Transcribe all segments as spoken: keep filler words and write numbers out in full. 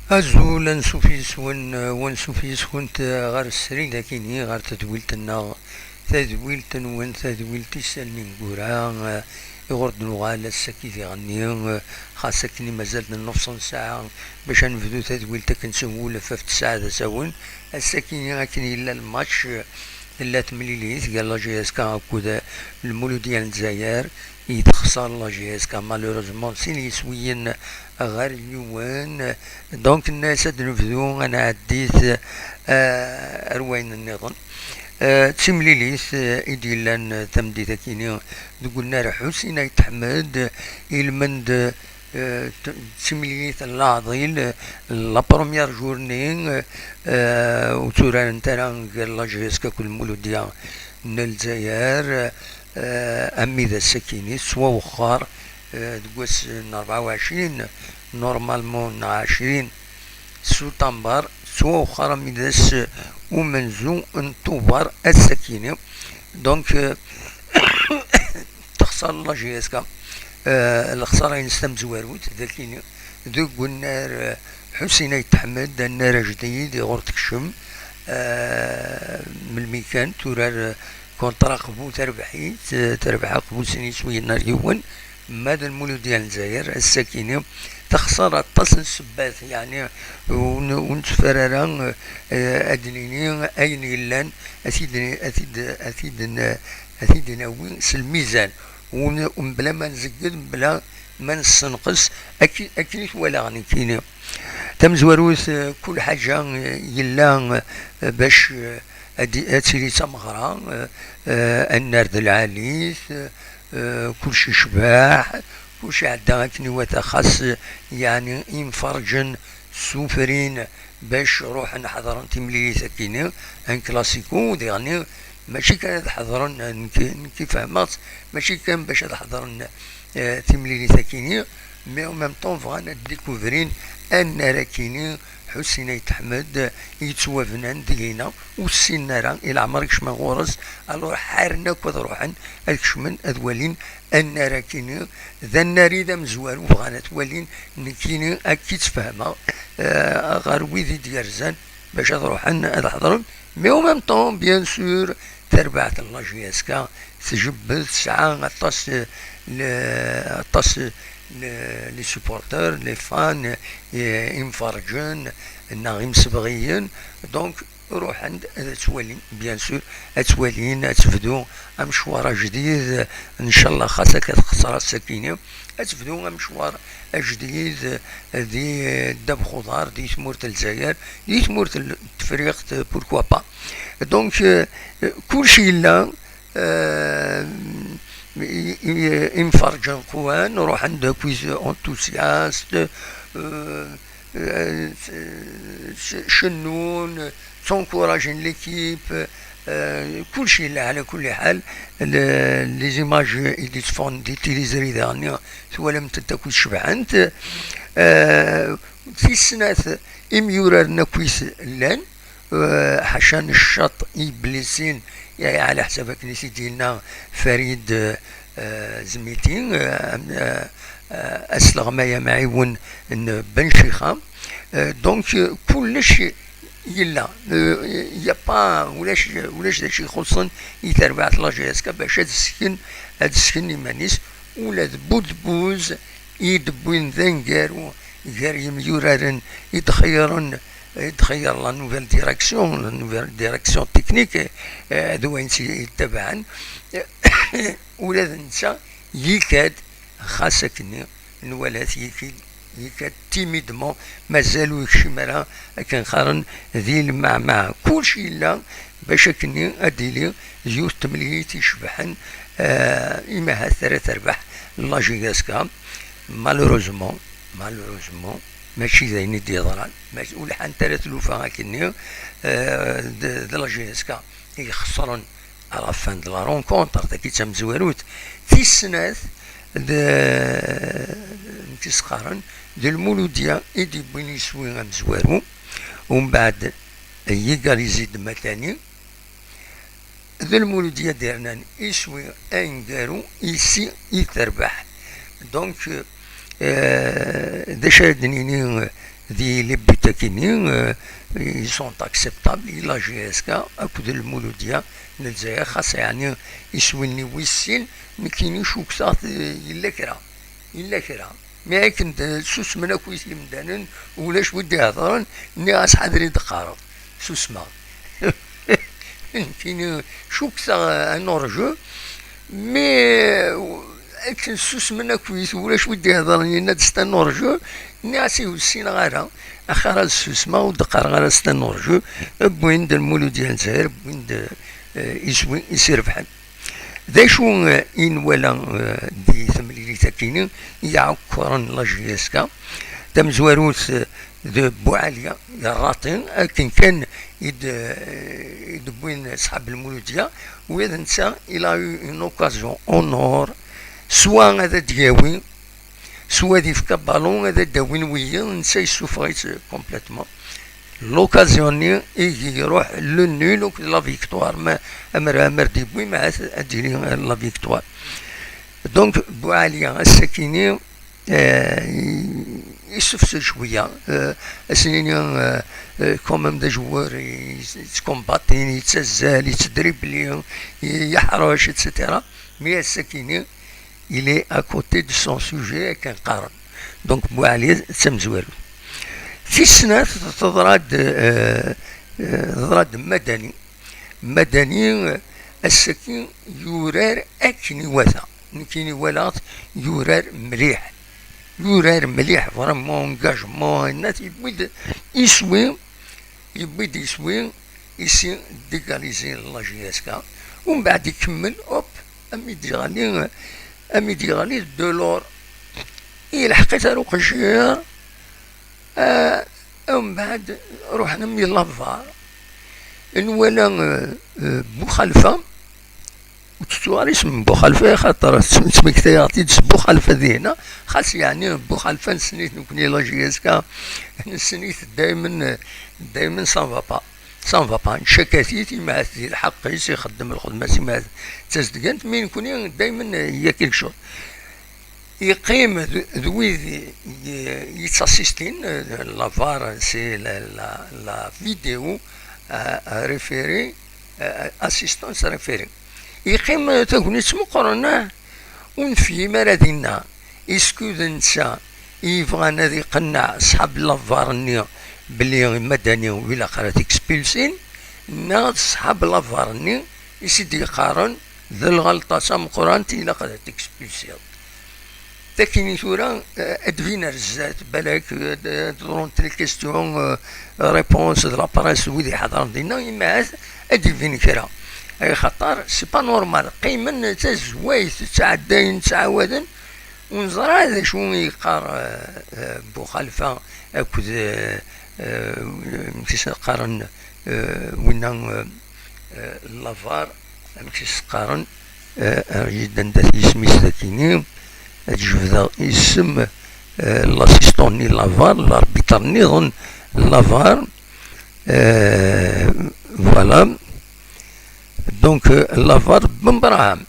Azul, ansuf yes-wen, wansuf yes-went ɣer srid akini, ɣer tedwilt-nneɣ, tadwilt-nwen, tadwilt Isallen Ineggura, i ɣur d-nuɣal ass-agi diɣenni, xas akken i mazal d nnefṣ n ssaɛa bac ad nebdu tadwilt akken s wul ɣef ttesɛa d asawen. Ass-agi akken yella lmatch, tella temlilit gar la J S K akked Lmuludya n Lezzayer, i texṣer la J S K malheureusement sin yiswiyen ɣer yiwen. Donc, nnas ad nebdu, ad nɛeddit, eh, ar wayen nniḍen. Eh, d timlilit, eh, i d-yellan, eh, tameddit-akini deg unnar Ḥusin Ayt Ḥmed, ilmend, eh, t-, d timlilit n leɛḍil, eh, la première journée, eh, eh, ur tturarent ara gar la J S K akked Lmuludya n Lezzayer, eh, armi d ass-akini, tettwawexxer, eh, deg wass n rebɛa u ɛecrin, normalement, neɣ ɛecrin sutamber, tettwawexxer armi d ass umenzu n Tuber ass-akini. Donc, eh, texṣer la J S K, eh, lexṣara-ines tamezwarut, d akini, deg unnar, eh, Ḥusin Ayt Ḥmed, annar ajdid, i ɣur tekcem, eh, melmi kan, turar, eh, kontra qbu terbeḥ-it, eh, terbeḥ aqbu sin yiswiyen ar yiwen, ma d Lmuludya n Lezzayer, ass-akini, texṣer aṭas n ssebbat, yeɛni, ur n-, ur netteffer ara, eh, ad d-nini ayen yellan, ad t-id-, ad t-id-, ad t-id-, ad t-id-nawi s lmizan, ur n-, mebla ma nzegged, mebla ma nessenqes, akki-, akken i t-walaɣ nekkini. Tamezwarut, eh, kul ḥaǧa, eh, yella, eh, bac, eh, ad, ad tili d tameɣra, eh, eh, annar d lɛali-t, eh, kulci yecbeḥ, kulci iɛedda akken iwata, xas, eh, yeɛni imferrǧen ssufrin bac ruḥen ḥeḍren timlilit-akini, un classico, diɣenni mačči kan ad ḥeḍren, nekk, nekk fehmeɣ-tt, mačči kan bac ad ḥeḍren, eh, timlilit-akini, mais en même temps bɣan ad découvrin annar-akini, Ḥusin Ayt Ḥmed, yettwabnan deg-ina, ur ssinen ara, i leɛmer kecmen ɣur-s, alors ḥaren akk ad ruḥen, ad kecmen, ad walin annar-akini, d annar i d amezwaru, bɣan ad t-walin, nekkini akka i tt-fehmeɣ, eh, ɣer wid i d-yerzan bac ad ruḥen ad ḥeḍren, mais en même temps, bien sûr, tarbaɛt n la J S K tjebbed, tesɛa aṭas, eh, le-, aṭas, eh, le-, les supporters, les fans, eh, imferrǧen neɣ imsebɣiyen, donc ruḥen-d ad ttwalin, bien sûr, ad ttwalin, ad tebdu amecwar ajdid, ncallah, xas akka texṣer ass-akini, ad tebdu amecwar ajdid di ddabex uḍar, di tmurt n Lezzayer, di tmurt n Tefriqt, pourquoi pas. Donc, euh, kulci yella, euh, i-, i-, imferrǧen qwan, ruḥen-d akkit enthousiastes, euh, euh, c-, c-, cennun, ttencouragen l'équipe, euh, kulci yella, ɛla kulli ḥal, le-, les images i d-yetteffɣen di tiliẓri daɣen, twalamt-tent akk cebḥent. Euh, tis snat, imyuraren akkit llan, euh, ḥaca neccaṭ i iblisin, ya-, ɛla ḥsab akken i t-id-yenna Farid, euh, Zmiti, euh, euh, euh, asleɣmay amɛiwen n Ben Cixa. Euh, donc, euh, kullec yella. Euh, y a pas, ulac, ulac d acu ixuṣṣen i terbaɛt la J S K bac ad sken, ad sken iman-is, ula d Budbuz i d-wwin d aneggaru gar yimyuraren i d-xeyyren, i d-xeyyer la nouvelle direction, la nouvelle direction technique, eh, d wayen tt-, yettabaɛen. Ula d netta yekka-d, xas akkenni nwala-t yekki-d, yekka-d timidement, mazal ur yekcim ara akken qqaren di lmeɛmeɛ. Kulci yella bac akkenni ad d-tili d yiwet n temlilit icebḥen, eh, imi ahat ara terbeḥ la J S K. Malheureusement, malheureusement, mačči d ayen i d-yeḍran, mačči, ur lḥant ara tlufa akkenni, eh, d, d la J S K i ixesren à la fin de la rencontre, tagi d tamezwarut. Tis snat, d, n tis qqaren, d Lmuludya i d-yewwin iswi amezwaru, umbeɛd yegarizi-d Matani, d Lmuludya d-yernan iswi aneggaru, ici i terbeḥ. Donc, euh, d acu ara d-nini, euh, Di les buts-agi-nni, euh, ils sont acceptables i la J S K akked Lmuludya n Lezzayer, xas yeɛni iswi-nni wis sin, nekkini cukkteɣ, euh, yella kra, yella kra. Mi akken d-, susmen akk yimdanen, ulac wi d-ihedren, nniɣ-as: "Ḥader i d-teqqareḍ." Susmeɣ. Nekkini cukkteɣ, euh, un hors-jeu, mais, euh, akken susmen akkit, ulac wi d-ihedren, yenna-d c'est un hors-jeu, nniɣ-as: "Ihi ur ssineɣ ara, axir ad susmeɣ, ur d-qqareɣ ara c'est un hors-jeu." Wwin-d Lmuludya n Lezzayer, wwin-d, euh, iswi i s-irebḥen. D acu, euh, i nwala, euh, di temlilit-agi-nni i iɛekkren la J S K? Tamezwarut, euh, d Buɛali Raṭi, akken kan i d, euh, i d-wwin ṣṣḥab Lmuludya, ula d netta, il a eu une occasion en or, soit ad d-yawi, soit ad yefk aballon ad d-awin wiyiḍ, netta yessufeɣ-itt complètement. L'occasion-nni i iruḥ le nul akked la victoire, ma amer, amer d-yewwi, ma ad, ad d-yili la victoire. Donc, Buɛali ass-akini, euh, i-, yessefsed cwiya, euh, ad s-nini, euh, euh, quand même d ajewwur i-, yettkumbaṭin, yettazzal, yettdribli, yeḥrec, et cetera. Mais ass-akini, il est à côté de son sujet, akken qqaren. Donc, Buɛali d tamezwarut. Tis snat, teḍra-d, euh, euh, teḍra-d Madani. Madani, euh, ass-agi yurar akken iwata. Nekkini walaɣ-t yurar mliḥ. Yurar mliḥ, vraiment, engagement, yenna-t, yewwi-d iswi, yewwi-d iswi, ici d'égaliser la J S K. Umbeɛd ikemmel, hop, ami d-yeɣli, ami d-yeɣli Delors. Yelḥeq-it ar uqejjir, ah, umbeɛd ruḥen am lavar. Nwala, euh, euh, Buxalfa, ur tettuɣ ara isem n Buxalfa, axaṭer ttmektayeɣ-t-id s Buxalfa dinna, xas yeɛni Buxalfa nessen-it nekkni la J S K, nessen-it daymen, daymen ça ne va pas, ça ne va pas, ncakkat-it, imahat di lḥeqq-is, ixeddem lxedma-s, imahat d tazedgant, mais nekkni daymen, euh, il y a quelque chose. Yeqqim d, d wid i, i, yettassistin, euh, la var, c'est la, la, la vidéo, euh, référée, euh, assistance référée. Yeqqim, euh, tagnit meqqren, ah, ur nefhim ara dinna. Est-ce que d netta i yebɣan ad iqenneɛ ṣṣḥab la var-nni belli Madani ur ilaq ara ad t-expulsin, neɣ d ṣṣḥab la var-nni i s-id-yeqqaren d lɣelṭa tameqqrant, ilaq ad t-expulsiḍ? Takini tura, eh, ad d-bin ar zdat, balak, eh, ad, ad ḍrunt les questions, eh, réponses de la presse, wid iḥedren dinna, imahat ad d-ibin kra. Axaṭer, c'est pas normal. Qqimen d tazwayt, ttɛeddayen, ttɛawaden, ur neẓra d acu i yeqqar, eh, eh, Buxalfa akked, eh, eh, amek i s-qqaren, eh, winna, eh, eh, la var, amek i s-qqaren, eh, ar yeddan dat yisem-is dakini, ad jebdeɣ isem, eh, l'assistant-nni la var, l'arbitre-nniḍen la var, eh, voilà. Donc, eh, la var, Ben Braham.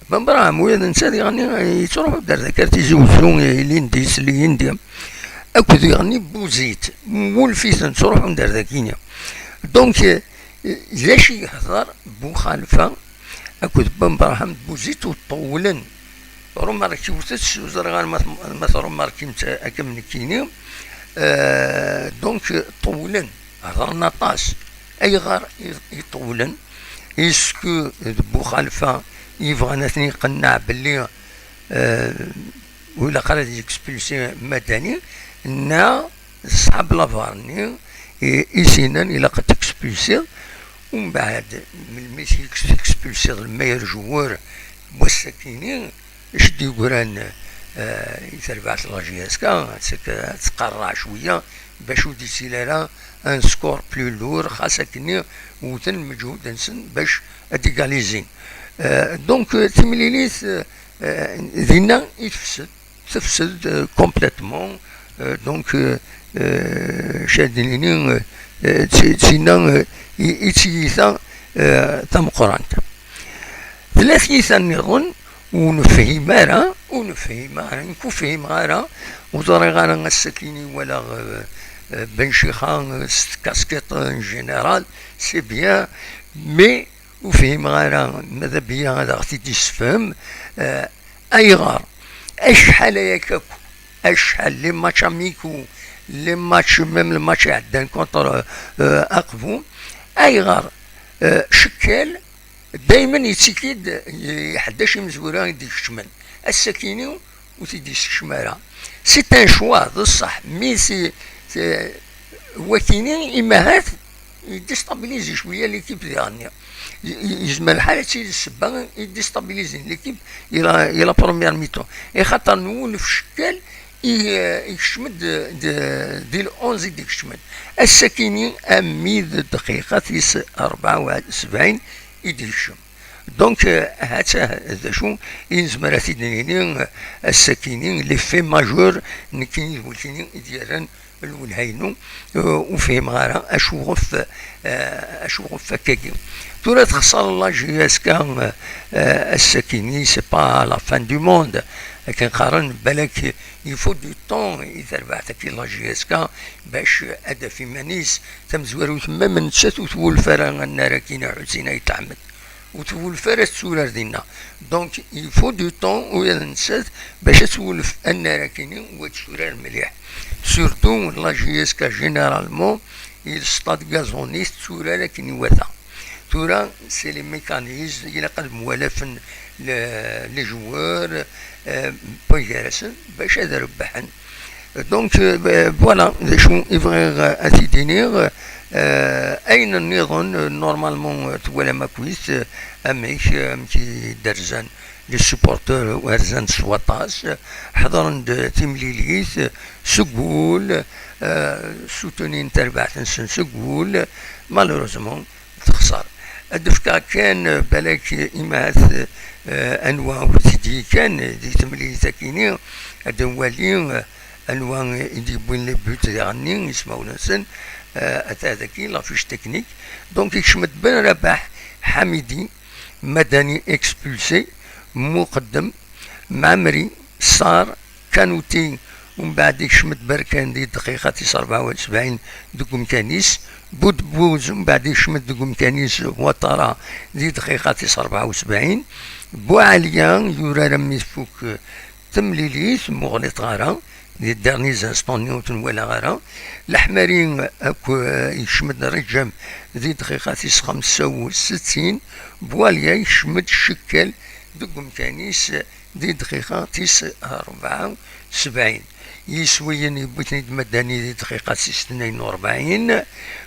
Ben Braham, ula d netta diɣenni yettruḥu-d ar daki ar Tizi Wezzu, ilindi, islin-d, akked diɣenni Buzit, wulf-iten, ttruḥun-d ar dakini. Donc, eh, d acu i yehder Buxalfa akked Ben Braham d Buzit ur ṭewwlen? Remarkiwet-tt, ur ẓriɣ ara ma t-, ma tremarkimt akka am nekkini. Eh, donc, ṭewwlen, hedren aṭas. Ayɣer i, i ṭewwlen? Est-ce que d Buxalfa i yebɣan ad ten-iqenneɛ belli, eh, ur ilaq ara ad yexpulsi Madani, neɣ d ṣṣḥab la var-nni i, i s-yennan ilaq ad t-expulsiḍ? Umbeɛd, melmi i t-expulsiḍ le meilleur joueur n wass-akini, acu d-yeggran, eh, i terbaɛt n la J S K, ad tqerreɛ cwiya, bac ur d-yettili ara un score plus lourd, xas akkenni wten lmeǧhud-nsen bac ad d-égalisin. Eh, donc, eh, timlilit, eh, eh, dinna i tefsed, tefsed, eh, complètement. Eh, donc, eh, eh, acu ad d-nini, eh, eh, d ti-, d tinna, eh, i, i d tiyita, eh, tameqqrant. Tella tyita nniḍen ur nefhim ara, ur nefhim ara, nekk ur fhimeɣ ara, ur ẓriɣ ara ass-akini walaɣ, eh, Ben Chicha s casquette en général, c'est bien, mais ur fhimeɣ ara, ma d Abiya ad aɣ-t-id-yessefhem, eh, ayɣer acḥal aya akk, acḥal les matchs amicaux, les matchs, même le match iɛeddan contre, eh, Aqbu, ayɣer, eh, Cekkel daymen yettekki-d i ḥdac imezwura i d-ikecmen. Ass-akini ur t-id-yessekcem ara. C'est un choix, d ṣṣeḥ. Mi si, si, wakini, imahat, yedistabilizi cwiya l'équipe diɣenni. Y-, y-, yezmer lḥal ad tili ssebba i déstabiliser l'équipe i la, i la première mi-temps. Ixaṭer nwulef Cekkel i, ikcem-d d, di l-onze i d-ikecmen. Ass-akini, ami d dqiqa tis rebɛa u sebɛin i d-ikcem. Donc, eh, ha-tt-a d acu i nezmer ad t-id-nini, eh, ass-akini, les faits majeurs, nekkini d wulkini i d-yerran lwelha-inu, eh, ur fhimeɣ ara acuɣef, eh, acuɣef akkagi. Tura texṣer la J S K, eh, ass-akini, c'est pas la fin du monde. Akken qqaren, balak il faut du temps i terbaɛt-agi la J S K bac ad d-taf iman-is. Tamezwarut, même nettat ur twulef ara annar-agi n Ḥusin Ayt Lḥmed. Ur twulef ara tetturar dinna. Donc, il faut du temps ula d nettat bac ad twulef annar-agi u ad tetturar mliḥ. Surtout, la J S K, généralement, il stade gazonné, tetturar akken iwata. Tura, c'est les mécanismes, ilaq ad mwalafen le, les joueurs, eh, wway gar-asen, bac ad rebḥen. Donc, eh, voilà, d acu i bɣiɣ, eh, ad t-id-iniɣ. Eh, ayen nniḍen, eh, normalement, eh, twalam akk-it, eh, amek, eh, amek i d-rzan les supporters, rzan s waṭas, eh, ḥeḍren-d timlilit, eh, seg wul, eh, soutenir tarbaɛt-nsen seg wul. Malheureusement, texṣer. Ad d-fkeɣ kan, eh, balak, eh, imahat, eh, anwa ur t-id-yekkan di temlilit-akini, ad nwali, eh, anwa i d-yewwin les buts diɣenni, ismawen-nsen, eh, ata daki, la fiche technique. Donc, ikcem-d Ben Rabaḥ, Ḥamidi, Madani expulsé, Muqeddem, Mɛemri, Sar, Kanouté, umbeɛd ikcem-d Berkan di dqiqa tis rebɛa u sebɛin deg umkan-is, Budbuz, umbeɛd ikcem-d deg umkan-is Ouattara di dqiqa tis rebɛa u sebɛin, Boualia, yurar am mi tfuk, eh, temlilit, ur ɣliṭeɣ ara, di derniers instants-nni ur ten-walaɣ ara. Leḥmari akk, eh, ikcem-d Reǧem di dqiqa tis xemsa u settin, Boualia ikcem-d Cekkel deg umkan-is di dqiqa tis rebɛa u sebɛin. Iswiyen yewwi-ten-id Madani di dqiqa tis tnayen u rebɛin,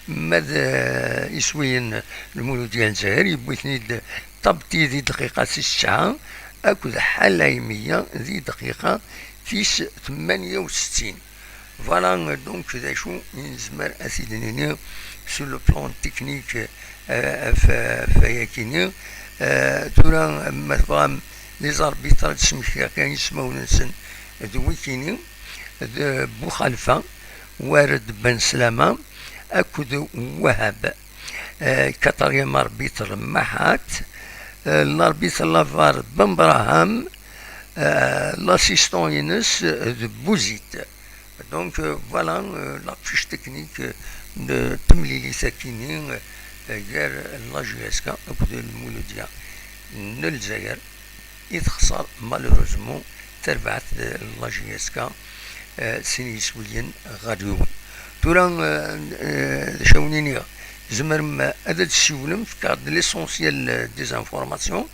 ma d, eh, iswiyen Lmuludya n Lezzayer yewwi-ten-id Tabti di dqiqa tis tesɛa, akked Ḥalaymiya di dqiqa tis tmanya u settin. Voilà, donc, d acu i nezmer ad t-id-nini sur le plan technique, eh, ɣef, ɣef wayakini. Eh, tura, ma tebɣam, les arbitres ad d-smektiɣ kan ismawen-nsen, d wikini, d Buxalfa, Wared Ben Slama, akked Wahab. Eh, quatrième arbitre, Mahat. Eh, l'arbitre la var, Ben Braham. Eh, l'assistant-ines, eh, d Bouzid. Donc, eh, voilà, eh, la fiche technique, eh, n temlilit-akini, eh, gar la J S K akked Lmuludya n Lezzayer. I texṣer, malheureusement, tarbaɛt n la J S K, eh, sin yiswiyen ɣer yiwen. Tura, eh, eh, d acu awen-iniɣ, tzemrem ad d-tessiwlem, fkeɣ-d l'essentiel, eh, des informations.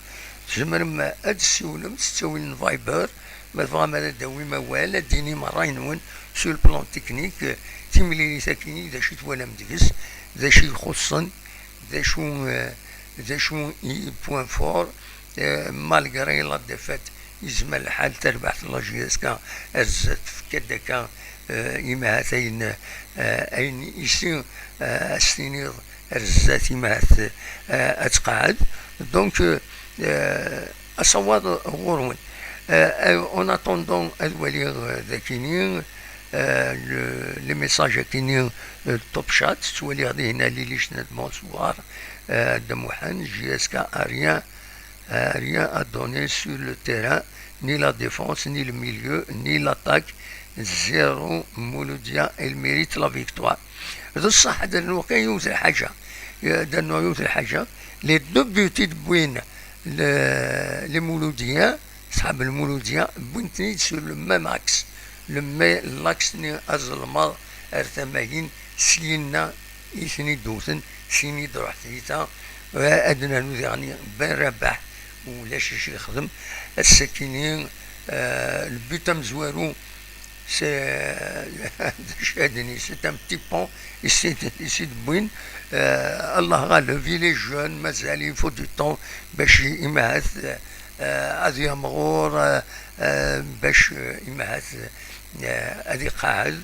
Tzemrem ad d-tessiwlem s ttawil n Viber, ma tebɣam ad d-tawim awal, ad d-tinim ṛṛay-nwen sur le plan technique, eh, timlilit-akini, d acu i twalam deg-s, d acu i ixuṣṣen, d acu, eh, d acu i point fort, eh, malgré la défaite, yezmer lḥal tarbaɛt n la J S K ar zdat tefka-d akka, eh, imahat ayen, eh, ayen isi, eh, ad s-tiniḍ ar zdat imahat, eh, ad tqeɛɛed. Donc, eh, asawaḍ ɣur-wen. Eh, en attendant, ad waliɣ, eh, dakini, eh, le, les messages akini, eh, Top Chat, ttwaliɣ dihin Lilic n At Mansour, eh, Dda Muḥend, J S K a rien, a rien à donner sur le terrain, ni la défense, ni le milieu, ni l'attaque, zéro. Mouloudia, il mérite la victoire. D ṣṣeḥ, ad rnuɣ kan yiwet lḥaǧa. Ad rnuɣ yiwet lḥaǧa. Les deux buts i d-wwin le, les Mouloudiens, ṣḥab Lmuludya, wwin-ten-id sur le même axe. Le me-, l'axe-nni azelmaḍ ar tama-yin, s yinna i ten-id-wten, s yinna i d-ruḥ tyita. Ad nernu diɣen Ben Rabaḥ, ulac acu yexdem. Ass-akini, eh, le but amezwaru, c'est, d acu ad d-nini, c'est un petit pont, i s-id-, i s-id-wwin. Eh, Allah ɣaleb, il est jeune, mazal, il faut du temps bac imahat, eh, ad yamɣur, eh, eh, bac, eh, imahat, eh, ad iqeɛɛed.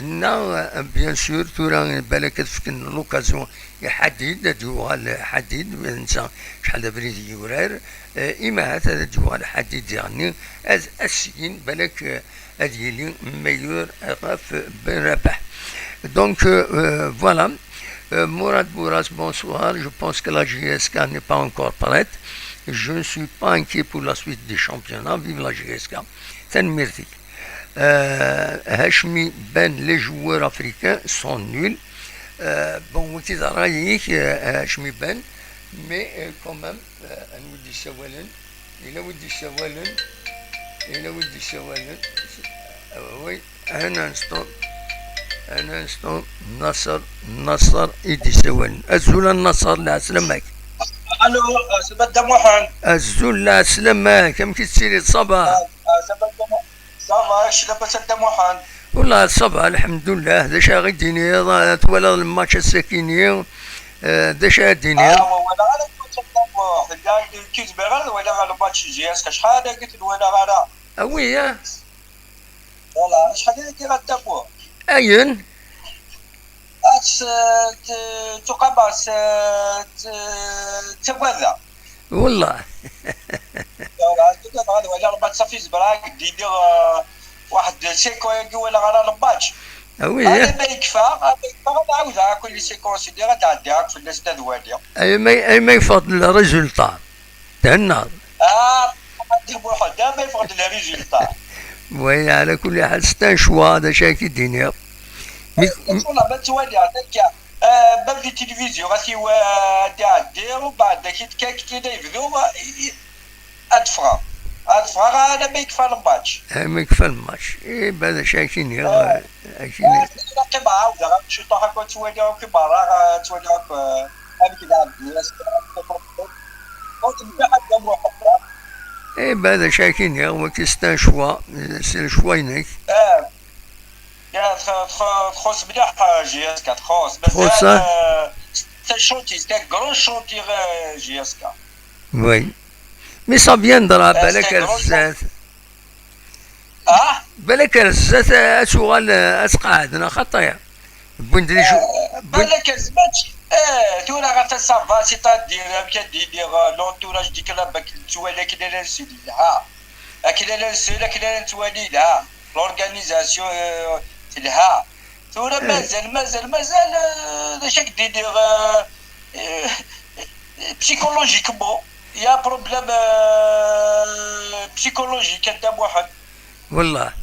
Neɣ, eh, bien sûr, tura balak ad fken l'occasion i Ḥadid, ad yuɣal Ḥadid, netta acḥal d abrid i yurar, eh, imahat ad d-yuɣal Ḥadid diɣenni, ad as-yin balak, eh, ad yili meilleur ɣef Ben Rabaḥ. Donc, euh, euh, voilà. Euh, Mourad Bouras, bonsoir. Je pense que la J S K n'est pas encore prête. Je ne suis pas inquiet pour la suite du championnat. Vive la J S K. Tanemmirt-ik. Euh, Hachmi Ben, les joueurs africains sont nuls. Euh, bon, wagi d ṛṛay-ik, euh, Hachmi Ben, mais, euh, quand même, euh, anwa i d-yessawalen? Yella wi d-yessawalen? Yella wi d-yessawalen? Ah, oui, un instant. Un instant. Naṣer, Naṣer i d-yessawalen. Azul a Naṣer, lɛeslama-k. Alo, Seba Dda Muḥend. Azul, lɛeslama-k, amek i tettiliḍ, ça va? Ah, ah, Seba Dda Muḥend. Ça va, kečč labas a Dda Muḥend? Wallah, ça va, lḥemdullah. D acu ara ɣ-d-tiniḍ? Ah, twalaḍ lmatch ass-akini? Eh, d acu ara d-tiniḍ? Ah, ur walaɣ ara lmatch a Dda Muḥend. Nekk ur zmireɣ ara ad waliɣ lmatch n J S K. Acḥal aya ur t-walaɣ ara. Ah oui, ah? Voilà, acḥal aya ur t-walaɣ ara. Ayen? Ad t-, t-, tuqama s-, t-, ttagadeɣ. Wallah. Voilà, ttagadeɣ ad waliɣ lmatch, safi zemreɣ ad k-d-iniɣ, euh, waḥed cinq ans-agi ur walaɣ ara lmatch. Ah oui, eh? Alamma yekfa, alamma yekfa, ad ɛawdeɣ akk les séquences-nni, ad ɛeddiɣ akk fell-asen ad waliɣ. Ay ma, ay ma yeffeɣ-d le résultat. Thennaḍ. Ah, Muḥend, alamma yeffeɣ-d le résultat. Oui, ɛla kulli ḥal, c'est un choix, d acu ara k-id-iniɣ. Mi, eh, ma ttwaliɣ akka, eh, ma di tilivizyu ɣas iwa ad iɛeddi, umbeɛd ad k-id-, kan akken ad yebdu, eh, i-, ad ffɣeɣ. Ad ffɣeɣ alamma yekfa lmatch. Alamma yekfa lmatch. Eh, ben, d acu ara k-iniɣ, eh, eh, ad k-iniɣ. Eh, qqim ɛawdeɣ, ad ciṭuḥ akk, ad ttwaliɣ akk i merra, ad ttwaliɣ akk, eh, amek d ɛeddi, ass-, ur d-nniɣ akka Muḥend, ah. Eh ben, d acu ara k-iniɣ, wagi c'est un choix, c'est le choix-inek. Eh, ya, tx-, tx-, txuṣṣ mliḥ, eh, J S K, txuṣṣ. Txuṣṣ, mazal, ah? Eh, c'est un chantier, c'est un grand chantier, eh, J S K. Oui. Mais ça viendra, eh, balak ar zdat. Ah? Balak ar zdat, eh, ad tuɣal, eh, ad tqeɛɛed, neɣ xaṭi? Wwin-d les jou-, eh, wwin- Balak ar zdat, eh, tura ɣef ça va, c'est-à-dire, amek ad d-iniɣ, eh, l'entourage du club, akken nettwali, akken ara nsel, yelha. Akken ara nsel, akken ara nettwali, yelha. L'organisation, eh, telha. Tura, eh, mazal, mazal, mazal, eh, d acu ak-d-iniɣ, eh, eh, psychologiquement, il y a un problème, eh, psychologique, a Dda Muḥend. Wallah.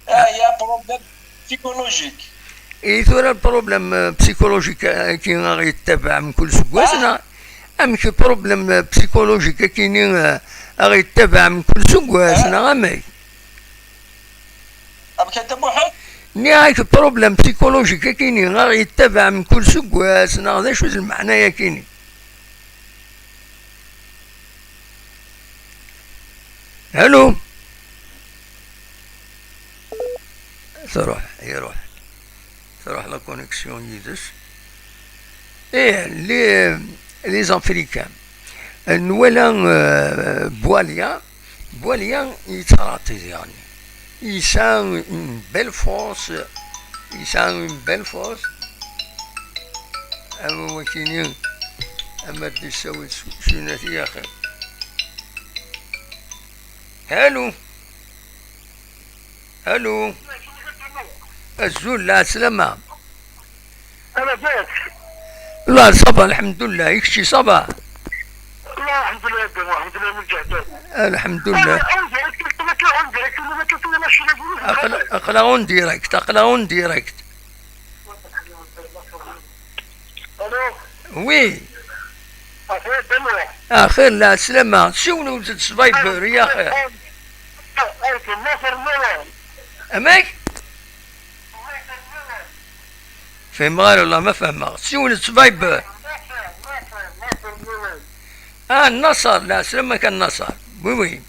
Ah, il y a un problème psychologique. I tura le problème, eh, psychologique, eh, akken ara yettabaɛ mkul seg wass, ah, neɣ amek problème, eh, psychologique akini, eh, ara yettabaɛ mkul seg wass, ah, neɣ amek? Amek a Dda Muḥend? Nniɣ-ak problème psychologique akini, ara yettabaɛ mkul seg wass, neɣ d acu d lmeɛna-yakini? Allô? Truḥ, iruḥ. Truḥ la connexion yid-s. Eh, les, les Africains. Nwala, euh, Boualia, Boualia yettɛaṭi diɣen. Yesɛa une belle force, yesɛa une belle force. Ama wakini, ama d-yessawel s, s unati axir. Allô? Allô? Azul, lɛeslama. Ala bas. La, ça va, lḥemdullah. I kečči, ça va? La, lḥemdullah, a Dda Muḥend, lḥemdullah. Lḥemdullah. Aql-aɣ en direct, aql-aɣ en direct. Allô. Oui. Axir, lɛeslama, siwlet-d s Viber, ya axir. Amek? Fehmeɣ ara, la ma fehmeɣ. Siwlet s Viber. Ah, Naṣer, lɛeslama-k a Naṣer. Oui, oui.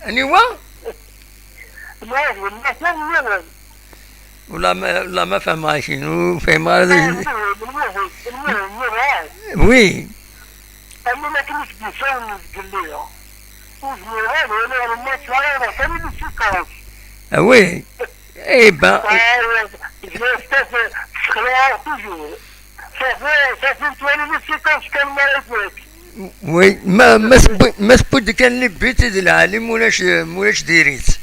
Aniwa? Wala ma, wala ma fehmeɣ akin, ur fehmeɣ ara d acu. Oui. Am akken i k-d-yessawlen zgelli. Ur zmireɣ ad waliɣ lmas ara kan di séquence. Ah oui. Eh ben. Tessexlaɛeɣ toujours. Safi, safi, nettwali di séquence kan mara twet. Oui, ma, ma tewwi-, ma tewwi-d kan les buts d lɛali, mulac, mulac diri-tt.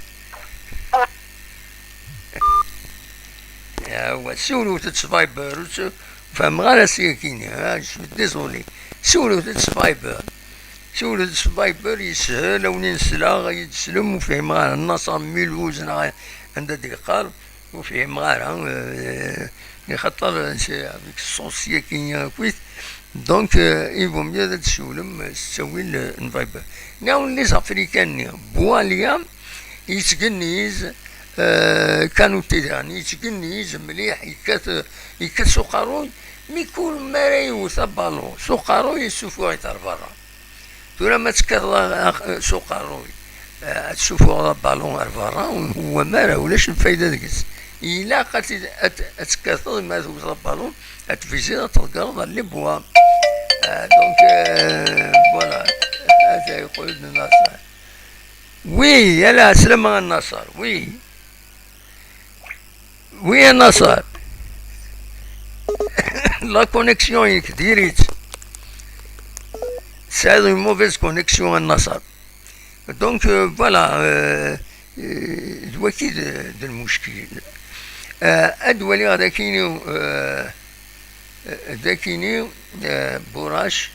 Awa, siwlet-d s Viber, ur tt-, ur fehmeɣ ara s yakini, ah, je suis désolé. Siwlet-d s Viber. Siwlet-d s Viber, yeshel, a wen-in-sleɣ, ad yi-d-teslem, ur fhimeɣ ara, Naṣer Mulhouse neɣ anda d-yeqqar, ur fhimeɣ ara, euh, axaṭer, euh, c'est avec sens yakini akkit. Donc, euh, il vaut mieux ad d-siwlem, euh, s ttawil, euh, n Viber. Nniɣ-awen les Africains-nni, Boualia, yettgenniz, euh, Kanouté daɣen, yettgenniz mliḥ, yekkat, yekkat s uqerruy, mi kul mi ara yewwet abalun s uqerruy, yessufuɣ-it ar berra. Tura ma tekkateḍ a-, a-, s uqerruy, eh, ad tessufuɣeḍ abalun ar berra, ur nhewwam ara, ulac lfayda deg-s. Ilaq ad t-, ad, ad tekkateḍ, ma tewteḍ abalun, ad tviziḍ, ad tḍeggreḍ ar les bois. Ah, donc, euh, voilà. Ata yeqqel-d Naṣer. Oui, a lɛeslama a Naṣer, oui. Oui, a Naṣer. La connexion-inek diri-tt. Tesɛiḍ une mauvaise connexion a Naṣer. Donc, euh, voilà, euh, euh, d waki d, d lmuckil. Euh, ad waliɣ d akini, euh, euh, d akini, euh, Bourac,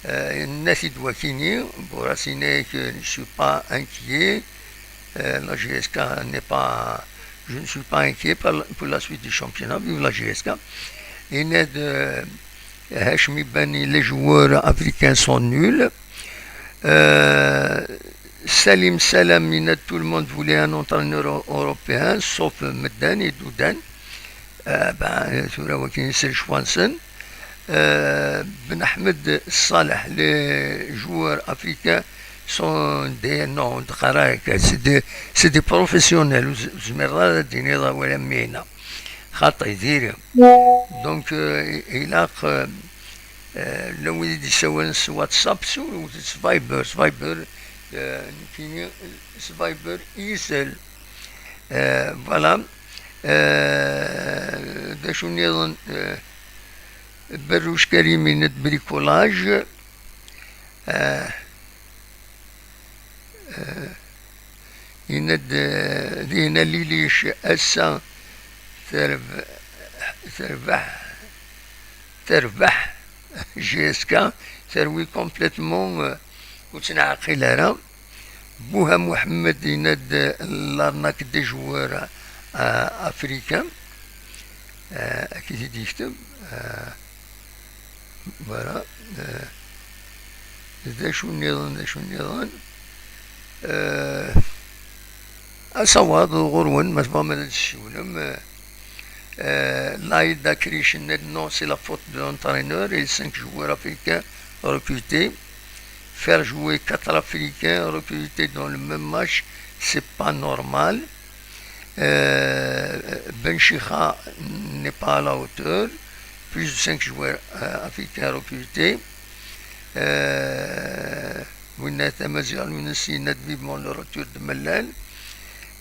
euh, yenna-t-id wakini, Bourac yenna-yak, euh, je suis pas inquiet, euh, la J S K n'est pas, je ne suis pas inquiet pour la, pour la suite du championnat, vive la J S K. Yenna-d, euh, Hachmi Bani, les joueurs africains sont nuls. Euh, Salim Salam yenna-d tout le monde voulait un entraîneur eu-, européen, sauf Medden et Douden. Euh, ben, tura wakin c'est le choix-nsen. Euh, Ben Ahmed Saleh, les joueurs africains sont des, non, c'est des, c'est des professionnels. Ur z-, ur zmireḍ ara ad d-tiniḍ awal am winna. Xaṭi, diri. Donc, euh, i-, ilaq, euh, euh, la wid i d-yessawalen s WhatsApp, siwlet s Viber, s Viber, euh, nekkini, s Viber i isel. Euh, voilà. Euh, d acu nniḍen? Euh, Berruc Karim yenna-d bricolage. Euh, euh, yenna-d, euh, dinna Lilic ass-a terb-, terbeḥ, terbeḥ J S K, terwi complètement, euh, ur tt-neɛqil ara. Bouha Mohamed yenna-d, euh, l'arnaque des joueurs, euh, africains. Euh, akken i t-id-yekteb. Euh, voilà. Euh, d acu nniḍen, d acu nniḍen? Euh, Asawaḍ ɣur-wen, ma tebɣam ad d-tessiwlem. Euh, euh, Laïd Akric yenna-d, non, c'est la faute de l'entraîneur et les cinq joueurs africains recrutés. Faire jouer quatre Africains recrutés dans le même match, c'est pas normal. Euh, Ben Chikha n'est pas à la hauteur. Plus de cinq joueurs, euh, africains recrutés. Euh, Winna Tamaziɣ Lunes yenna-d vivement le retour de Mellal.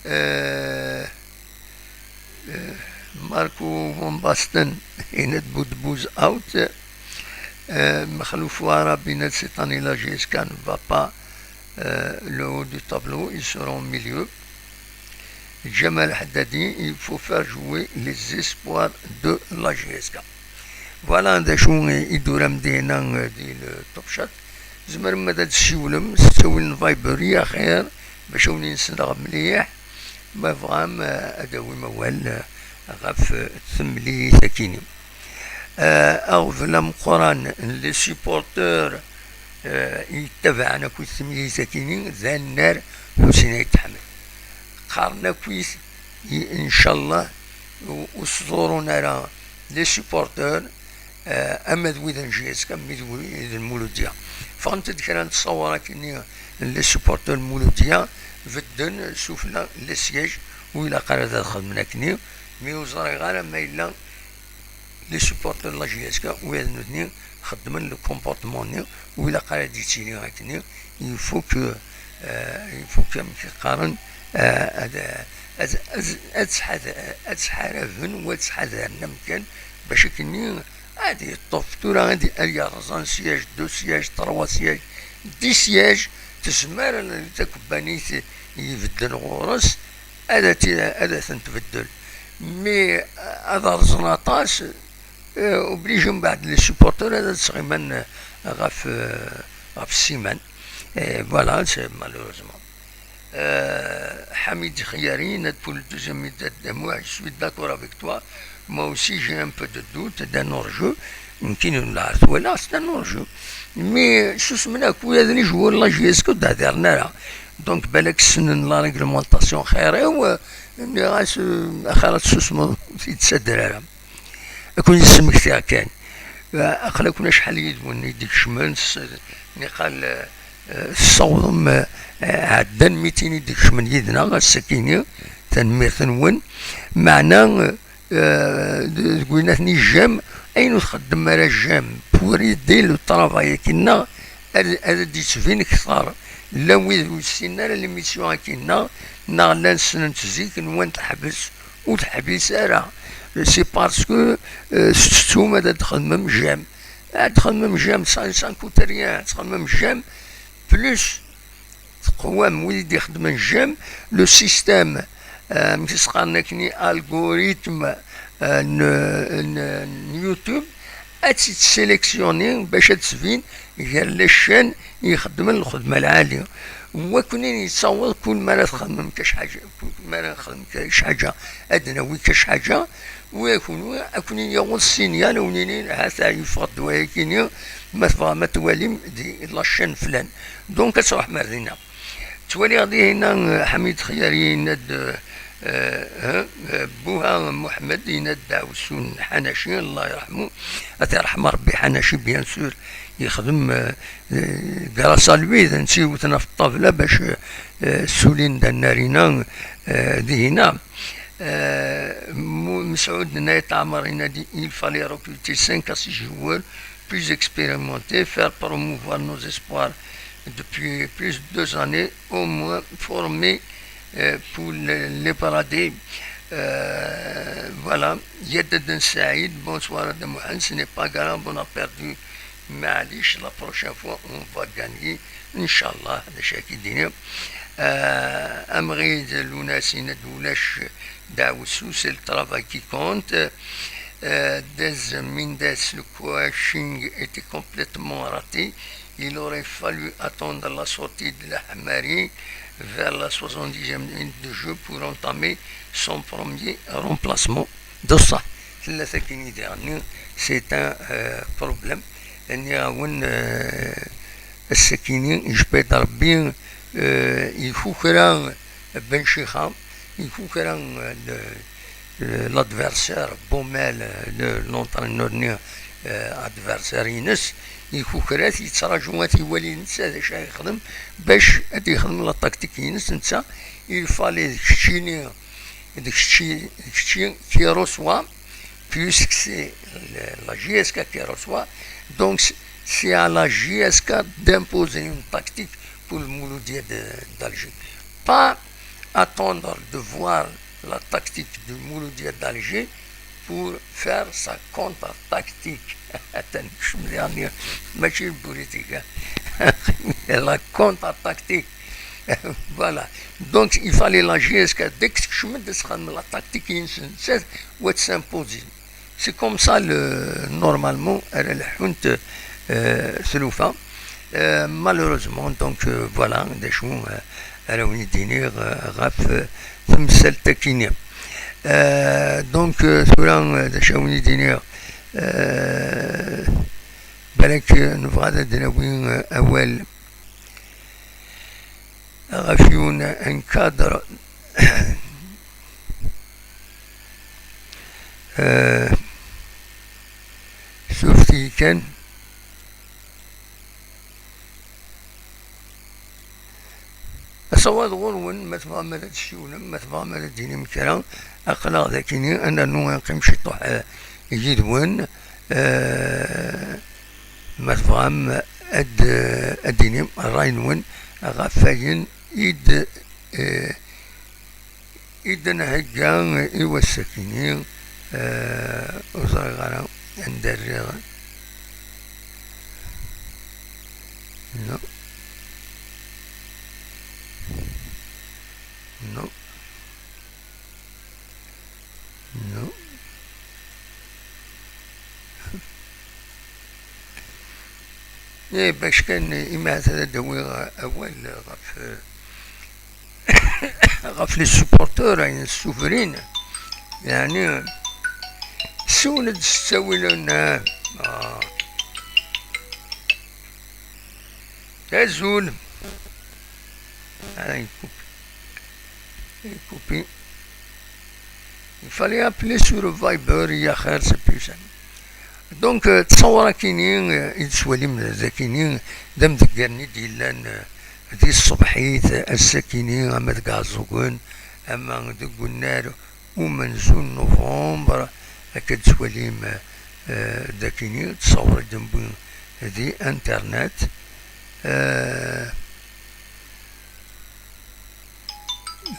Euh, euh, Marco Van Basten yenna-d Boudbouz out. Euh, Makhlouf Ouarab yenna-d cette année la J S K ne va pas, euh, le haut du tableau, ils seront au milieu. Jamal Haddadi, il faut faire jouer les espoirs de la J S K. Voilà d acu i d-turam dinna, euh, di le Top Shot. Tzemrem ad d-tessiwlem s ttawil n Viber i axir, bac a wen-in-sleɣ mliḥ. Ma tebɣam, eh, ad d-tawim awal, eh, ɣef, eh, temlilit-akini. Eh, aɣbel ameqqran n les supporteurs, eh, i yettabaɛen akked temlilit-akini, d annar Ḥusin Ayt Ḥmed. Qqaren akkit, i-, ncallah, ur, ur sḍurun ara les supporteurs, eh, ama d wid n J S K, ama d wid n Muludya. Ffɣent-d kra n ttṣawar akkenni n les supporteurs n Muludya, bedden sufella les sièges, ur ilaq ara ad xedmen akkenni, mi ur ẓriɣ ara ma yella les supporteurs n la J S K, wid nutni xeddmen le comportement-nni, ur ilaq ara ad d-yettili akkenni, il faut que, eh, il faut que, amek i qqaren, eh, ad, ad, ad, ad ttḥad-, ad ttḥaraben u ad ttḥadaren amkan, bac akkenni ad yeṭṭef tura, ad, ad yerẓ un siège, deux sièges, trois sièges, dix sièges, tezmer takebbanit ibedden ɣur-s, ad t-, ad ten-tbeddel. Mi ad rẓen aṭas, eh, obligé mbeɛd les supporteurs ad sɣimen, eh, ɣef, eh, ɣef ssiman. Eh, voilà, c'est malheureusement. Euh, Hamid Xiyari, net pour le deuxième minute de moi, je suis d'accord avec toi. Moi aussi, j'ai un peu de doute d'un hors-jeu. Nekkin ur la twalaɣ, c'est un hors-jeu. Mais susmen akk ula d les joueurs n la J S K ur d-hdiren ara. Donc, balak ssnen la réglementation xir-iw, eh, nniɣ-as, eh, axir ad tsusmeḍ, ur t-id-ttadder ara. Ad ken-id-smektiɣ kan. Eh, aql-aken acḥal yid-wen i d-ikecmen, s-, niqal, eh, tessawḍem, eh, ɛeddan mitin i d-ikecmen yid-neɣ ass-akini, tanemmirt-nwen. Meɛna, eh, d-, deg win aten-ijjam, ayen ur txeddem ara jjam, pour aider le travail-agi-nneɣ, ad, ad d-yettbin kter. Llan wid ur ssinen ara l'émission-agi-nneɣ, neɣ llan ssnen-tt zik, nwan teḥbes, ur teḥbis ara. C'est parce que, eh, tettum ad, ad txedmem jjam. Ad txedmem jjam, ça, ça ne coûte rien, ad txedmem jjam, plus teqwam wid i d-ixeddmen jjam, le système, eh, amek i s-qqaren akkenni, algorithme, eh, n, n, n YouTube, ad tt-sélectionner bac ad tbin gar les chaînes i ixeddmen lxedma lɛali. Waknin yettaweḍ kul mi ara txedmem kac ḥaǧa, kul mi ara nxedem kac ḥaǧa, ad d-nawi kac ḥaǧa, u kunwi, ad ken-yaweḍ signal, ad wen-inin, ha-t-a yeffeɣ-d wayagi-ni, ma tebɣam ad twalim di la chaîne flan. Donc, ad truḥem ar dinna. Ttwaliɣ dihin, eh, Ḥamid Xiyari yenna-d, eh, eh, eh, Buha Muḥemmed yenna-d Dawsun Ḥanaci, Allah yerḥmu, ad t-yerḥem Rebbi Ḥanaci, bien sûr, yexdem, eh, eh, grâce à lui, d netta iwten ɣef ṭṭabla bac, eh, ssulin-d annarina, eh, dihina. Eh, Mu-, Mesɛud Nayt Ɛmer yenna-d, il fallait recruter cinq à six joueurs plus expérimentés, faire promouvoir nos espoirs depuis plus de deux années, au moins formés, euh, pour les, les paradis. Euh, voilà. Yadden Saïd, bonsoir Adam Mohamed, ce n'est pas grave, on a perdu. Maɛlic, la prochaine fois, on va gagner. Inchallah, d acu akka i d-iniɣ. Euh, Amɣid Lunas yenna-d ulac daɛwessu, c'est le travail qui compte. Euh, Dez Mindes, le coaching était complètement raté. Il aurait fallu attendre la sortie de l'Ahmari vers la soixante-dixième minute de jeu pour entamer son premier remplacement. D ṣṣeḥ, tella tagi i d-iɣenni, c'est un, euh, problème. Nniɣ-awen, euh, ass-akini, ijbed Rebbi, euh, ikukra Ben Chixa, ikukra, euh, le, le, l'adversaire, Boumel, euh, le, l'entraîneur-nni, euh, adversaire-ines, ikukra-t, yettraǧu ad t-iwali netta d acu ara yexdem, bac ad yexdem la tactique-ines netta. Il fallait d keččini, d kečči, d kečči qui reçoit, puisque c'est le, la J S K qui reçoit, donc c'est, c'est à la J S K d'imposer une tactique pour le Mouloudia de, d'Alger. Pas attendre de voir la tactique du Mouloudia d'Alger pour faire sa contre-tactique. Atan, je me dis, mačči d politique, hein. La contre-tactique. Voilà. Donc, il fallait la J S K dès que je me dis, la tactique, c'est what s'imposer. C'est comme ça, le, normalement, elle est, euh, tlufa. Euh, malheureusement, donc, euh, voilà, d acu, euh, ara wen-id-iniɣ, euh, ɣef, euh, temsalt-akini. Euh, donc, euh, tura, euh, d acu ara wen-id-iniɣ, euh, balak, euh, nebɣa ad d-nawi, euh, awal ɣef yiwen n cadre, euh, suref-iyi kan. Asawaḍ ɣur-wen, ma tebɣam ad d-tessiwlem, ma tebɣam ad d-tinim kra, aql-aɣ dakini, ad nernu ad neqqim ciṭuḥ, eh, yid-wen, eh, ma tebɣam ad, ad d-tinim ṛṛay-nwen ɣef wayen i d, eh, i d-nhegga i wass-akini, eh, ur ẓriɣ ara anda rriɣ. No. No. No. Eh, bac kan, imi ahat ad d-awiɣ awal ɣef, ɣef les supporteurs, ayen ssufrin, yeɛni, siwel-d s ttawilen, ah, ah. Azul. Ah, il coupe. Il coupe. Il fallait appeler sur Viber, ya xir, c'est plus simple. Donc, euh, ttṣawar akini, euh, i d-tettwalim d akini, d amdegger-nni d-yellan, euh, di tṣebḥit, ass-akini, ama deg Iɛeẓẓugen, ama deg unnar umenzu n Nuvember, akka d-tettwalim, euh, d akini, ttṣawar i d-newwi di internet. Euh,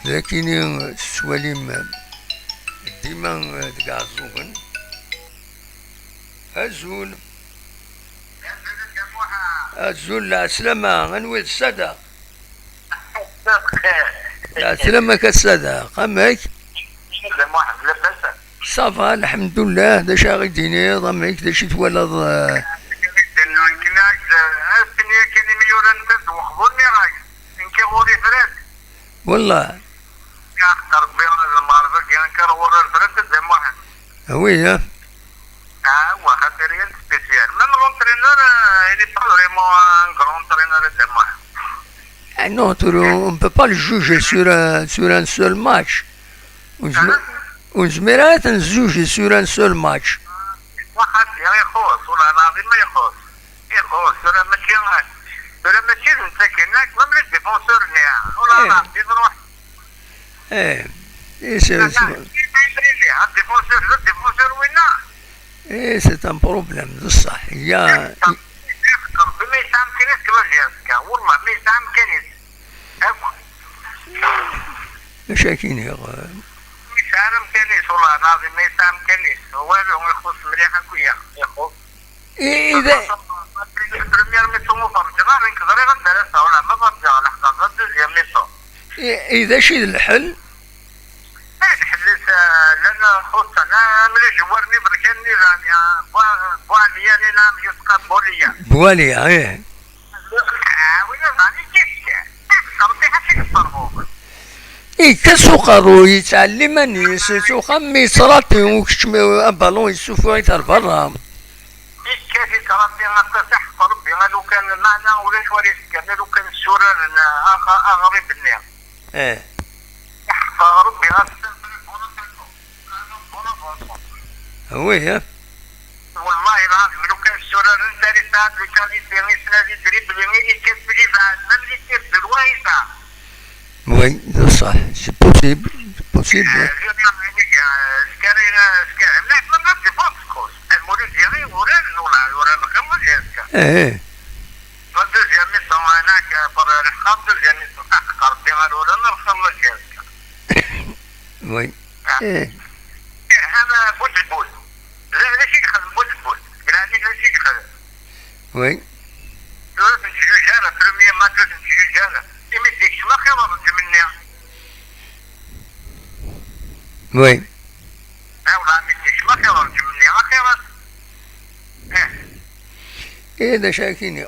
D akini tettwalim dima deg Iɛeẓẓugen. Azul. Azul, lɛeslama, anwi d Ssadaq? Lɛeslama-k a Ssadaq, amek? Ça va, lḥemdullah, d acu ara ɣ-d-tiniḍ, amek, d acu i twalaḍ, eh? Akken yakan imyuran n Tazwexḍu, nniɣ-ak. Nekki ɣur-i Fred. Wallah. Yak Rebbi, lemɣerba-agi, akka ɣur-i Fred, d amuḥend. Ah oui, hein? Ah, ouais, c'est rien de spécial. Même l'entraîneur, euh, il n'est pas vraiment un grand entraîneur, d amuḥend. Ah non, tu, on peut pas le juger sur un, sur un seul match. Ur nezmi-, ur nezmir ara ad t-nzuji sur un seul match. Waxati, ixuṣ, والله العظيم ما يخص. يخص، tura mačči, tura mačči d netta kan, même les défenseurs-nni, والله العظيم نروح. Eh, eh, c'est, c'est, un défenseur, le défenseur winna. Eh, c'est un problème, بصح. Il y a, Rebbi ma yesɛa amkan-is كما جيرسكا، والله ما يسعى أمكانيات. Akk. Acu akka i nniɣ? Yesɛa amkan-is, والله العظيم ما يسعى أمكانيات. Walu, ixuṣ mliḥ akk-ya, ixuṣ. I, إذا Première mi-temps ur ferǧeɣ ara, nekk ẓriɣ anda ara sɛuɣ leɛma ferǧeɣ, leḥqa, la deuxième mi-temps. I, إذا شي الحل؟ Ad ḥellis, eh, llan xuṣṣen, ah, am les joueurs n iberkan-nni, ah, Bwa-, Bwaliya, nnan-as Yusqa Bwaliya. Bwaliya, eh. Ah, win iẓran i k-yefkan. Rebbi ḥaca k-ṣṣerfu. Yekka s uqerruy, yettɛelli iman-is, s uxxam mi yettṛati, u kečč mi abalun yessuffuɣ-it ar berra. Yekkat-it Rebbi aṭas, aḥeqq Rebbi, a lukan, meɛna ulac wara yefkan, a lukan ssuraren aɣ-, aɣrib-nni. Eh. Aḥeqq Rebbi, ass-a. Oui, hein. والله العظيم، لو كان السرر انت اللي صار لي كاليتي، يسنى لي دريبلي، يكسب لي بعد، même les tirs de loin يسعى. Oui, de ça, c'est possible, c'est possible, hein. آه، غير يعني، آه، سكاري، آه، سكاري. لا، ما، ما défense, coach. المولود ديالي ورا، ولا، ورا، ما كان ولا سكاري. Eh, eh. La deuxième mi-temps, هناك، آه، برا الحقاب، deuxième mi-temps. آه، قرب ديال الأولى، ما رخص ولا سكاري. Oui. آه. Eh. هذا بوتبول. لا، لا شي يخدم بوتبول. يعني لا شي يخدم. Oui. ثلاث نتجوج أنا، premier match ثلاث نتجوج أنا. إمي ديك شما خير رجل مني. Oui. ها والله إمي ديك شما خير رجل مني. أخيرا. إيه. إيه، ده شاكيني.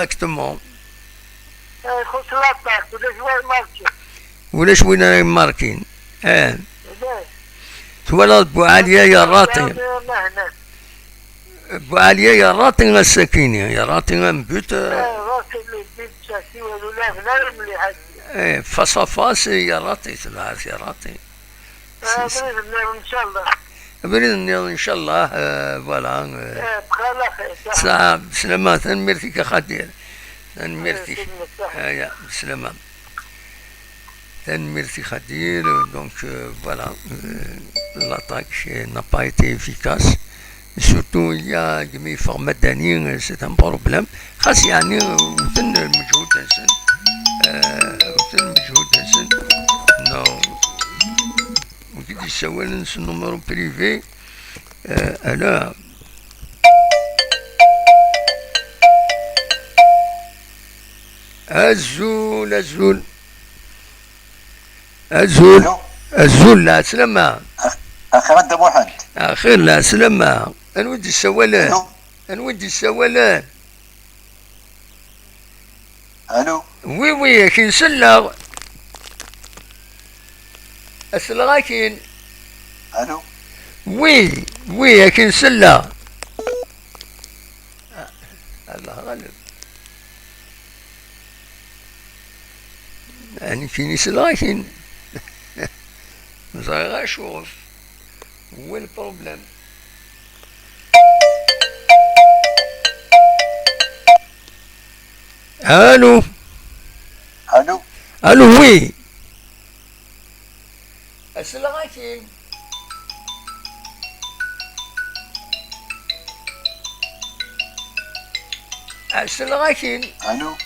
Exactement. Eh, ixuṣṣ l'attaque, ulac wa imarki. Ulac win ara imarkin. Eh. Ulac. Twalaḍ Buɛaliya yerraṭi. Buɛaliya yerraṭi ass-akini, yerraṭi un but, eh. Eh, yerraṭi un but, ass-a, ur lɛiben ara mliḥ ass-a. Eh, face à face, yerraṭi, tebɛat yerraṭi. Abrid nniḍen, ncallah. Abrid nniḍen, ncallah, eh, voilà, eh. Eh, bxir, axir, ṣaḥa. Ṣaḥa, bslama, tanemmirt-ik a Xadir. Tanemmirt-ik. Eh, tanemmirt, ṣaḥa. Aya, bslama. Tanemmirt-ik a Xadir. Donc, euh, voilà, euh, l'attaque, euh, n'a pas été efficace. Surtout, il y a gmi yeffeɣ Madani, euh, c'est un problème. Xas yeɛni, euh, wten lmeǧhud-nsen. Euh, wten lmeǧhud-nsen. Non. Wid i d-yessawalen s numéro privé, euh, ala. Azul, azul. Azul. Alo. Azul, lɛeslama. Ax-, axir a Dda Muḥend. Axir, lɛeslama. Anwa i d-yessawalen? Alo. Anwa i d-yessawalen? Alo. Oui, oui, akin selleɣ. Selleɣ akin. Alo. Oui, oui, akin selleɣ. Ah, Allah ɣaleb. Akin selleɣ akin. Ẓriɣ acuɣef. Où est le problème? Allô? Allô? Allô, oui. Asleɣ-ak-in. Asleɣ-ak-in. Allô?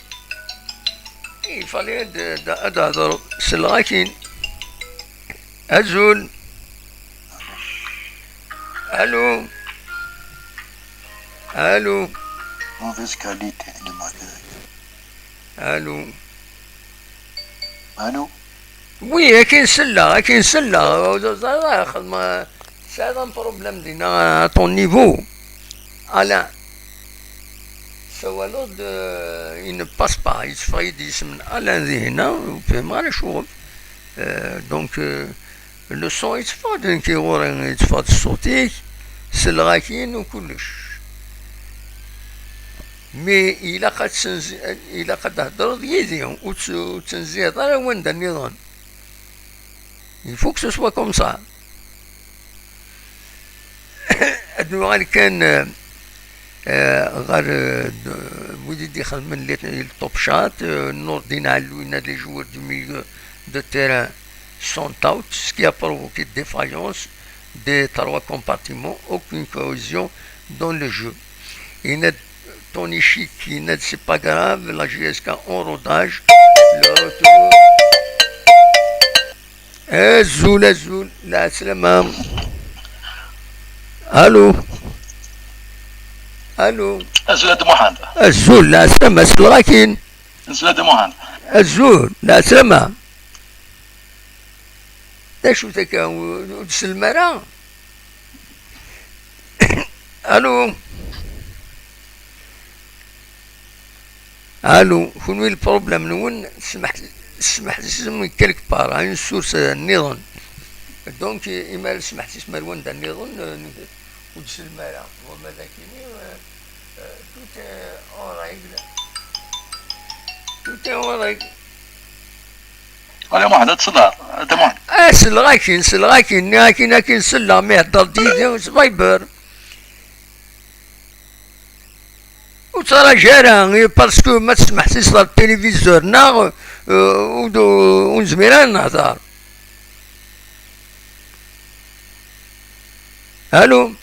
Il fallait ad, ad, ad d-hedreḍ. Selleɣ-ak-in. Azul. Allô? Allô? Mauvaise qualité de matériel. Allô? Allô? Oui, akin selleɣ, akin selleɣ. Ur ẓriɣ ara, xedmeɣ, tesɛiḍ un problème dinna à ton niveau. Alain, tessawaleḍ-d, euh, il ne passe pas, yetteffeɣ-iyi-d yisem n Alain dinna, ur fhimeɣ ara acuɣef. Euh, donc, euh, le son yetteffeɣ-d, nekk ɣur-i yetteffeɣ-d ṣṣut-ik, selleɣ-ak-in u kullec. Mais ilaq ad tenzi-, ilaq ad d-thedreḍ yid-i, ur tt-, ur tenziḍ ara wanda nniḍen. Il faut que ce soit comme ça. Ad nuɣal kan, euh, Euh, ɣer, euh, wid i d-ixedmen les, les top shots, euh, Nourdine Alou, les joueurs du milieu de terrain sont out, ce qui a provoqué défaillance des trois compartiments, aucune cohésion dans le jeu. Yenna-d Tony Chic, yenna-d c'est pas grave, la J S K en rodage, le retour. Azul, azul, lɛeslama. Allô. Allô. Azul a Dda Muḥend. Azul, lɛeslama, selleɣ-ak-in. Azul a Dda Muḥend. Azul, lɛeslama. D acu-t akka, ur, ur d-sellem ara? Allô. Allô, kunwi le problème-nwen, smeḥ-, smeḥsisem quelque part, à une source, euh, nniḍen. Donc, i-, imar smeḥsisem ar wanda nniḍen, euh, ur d-sellem ara. Wama d akini, euh, euh, tout est en règle. Tout est en règle. Wala Muḥend, ad tselleḍ, a Dda Muḥend. Ah, selleɣ-ak-in, selleɣ-ak-in, nniɣ-ak-in akin selleɣ, mi heddreḍ yid-i s Viber. Ur ttṛaǧu ara, parce que ma tesmeḥsiseḍ ɣer téléviseur neɣ, euh, ur d-, ur nezmir ara ad nehder. Allô.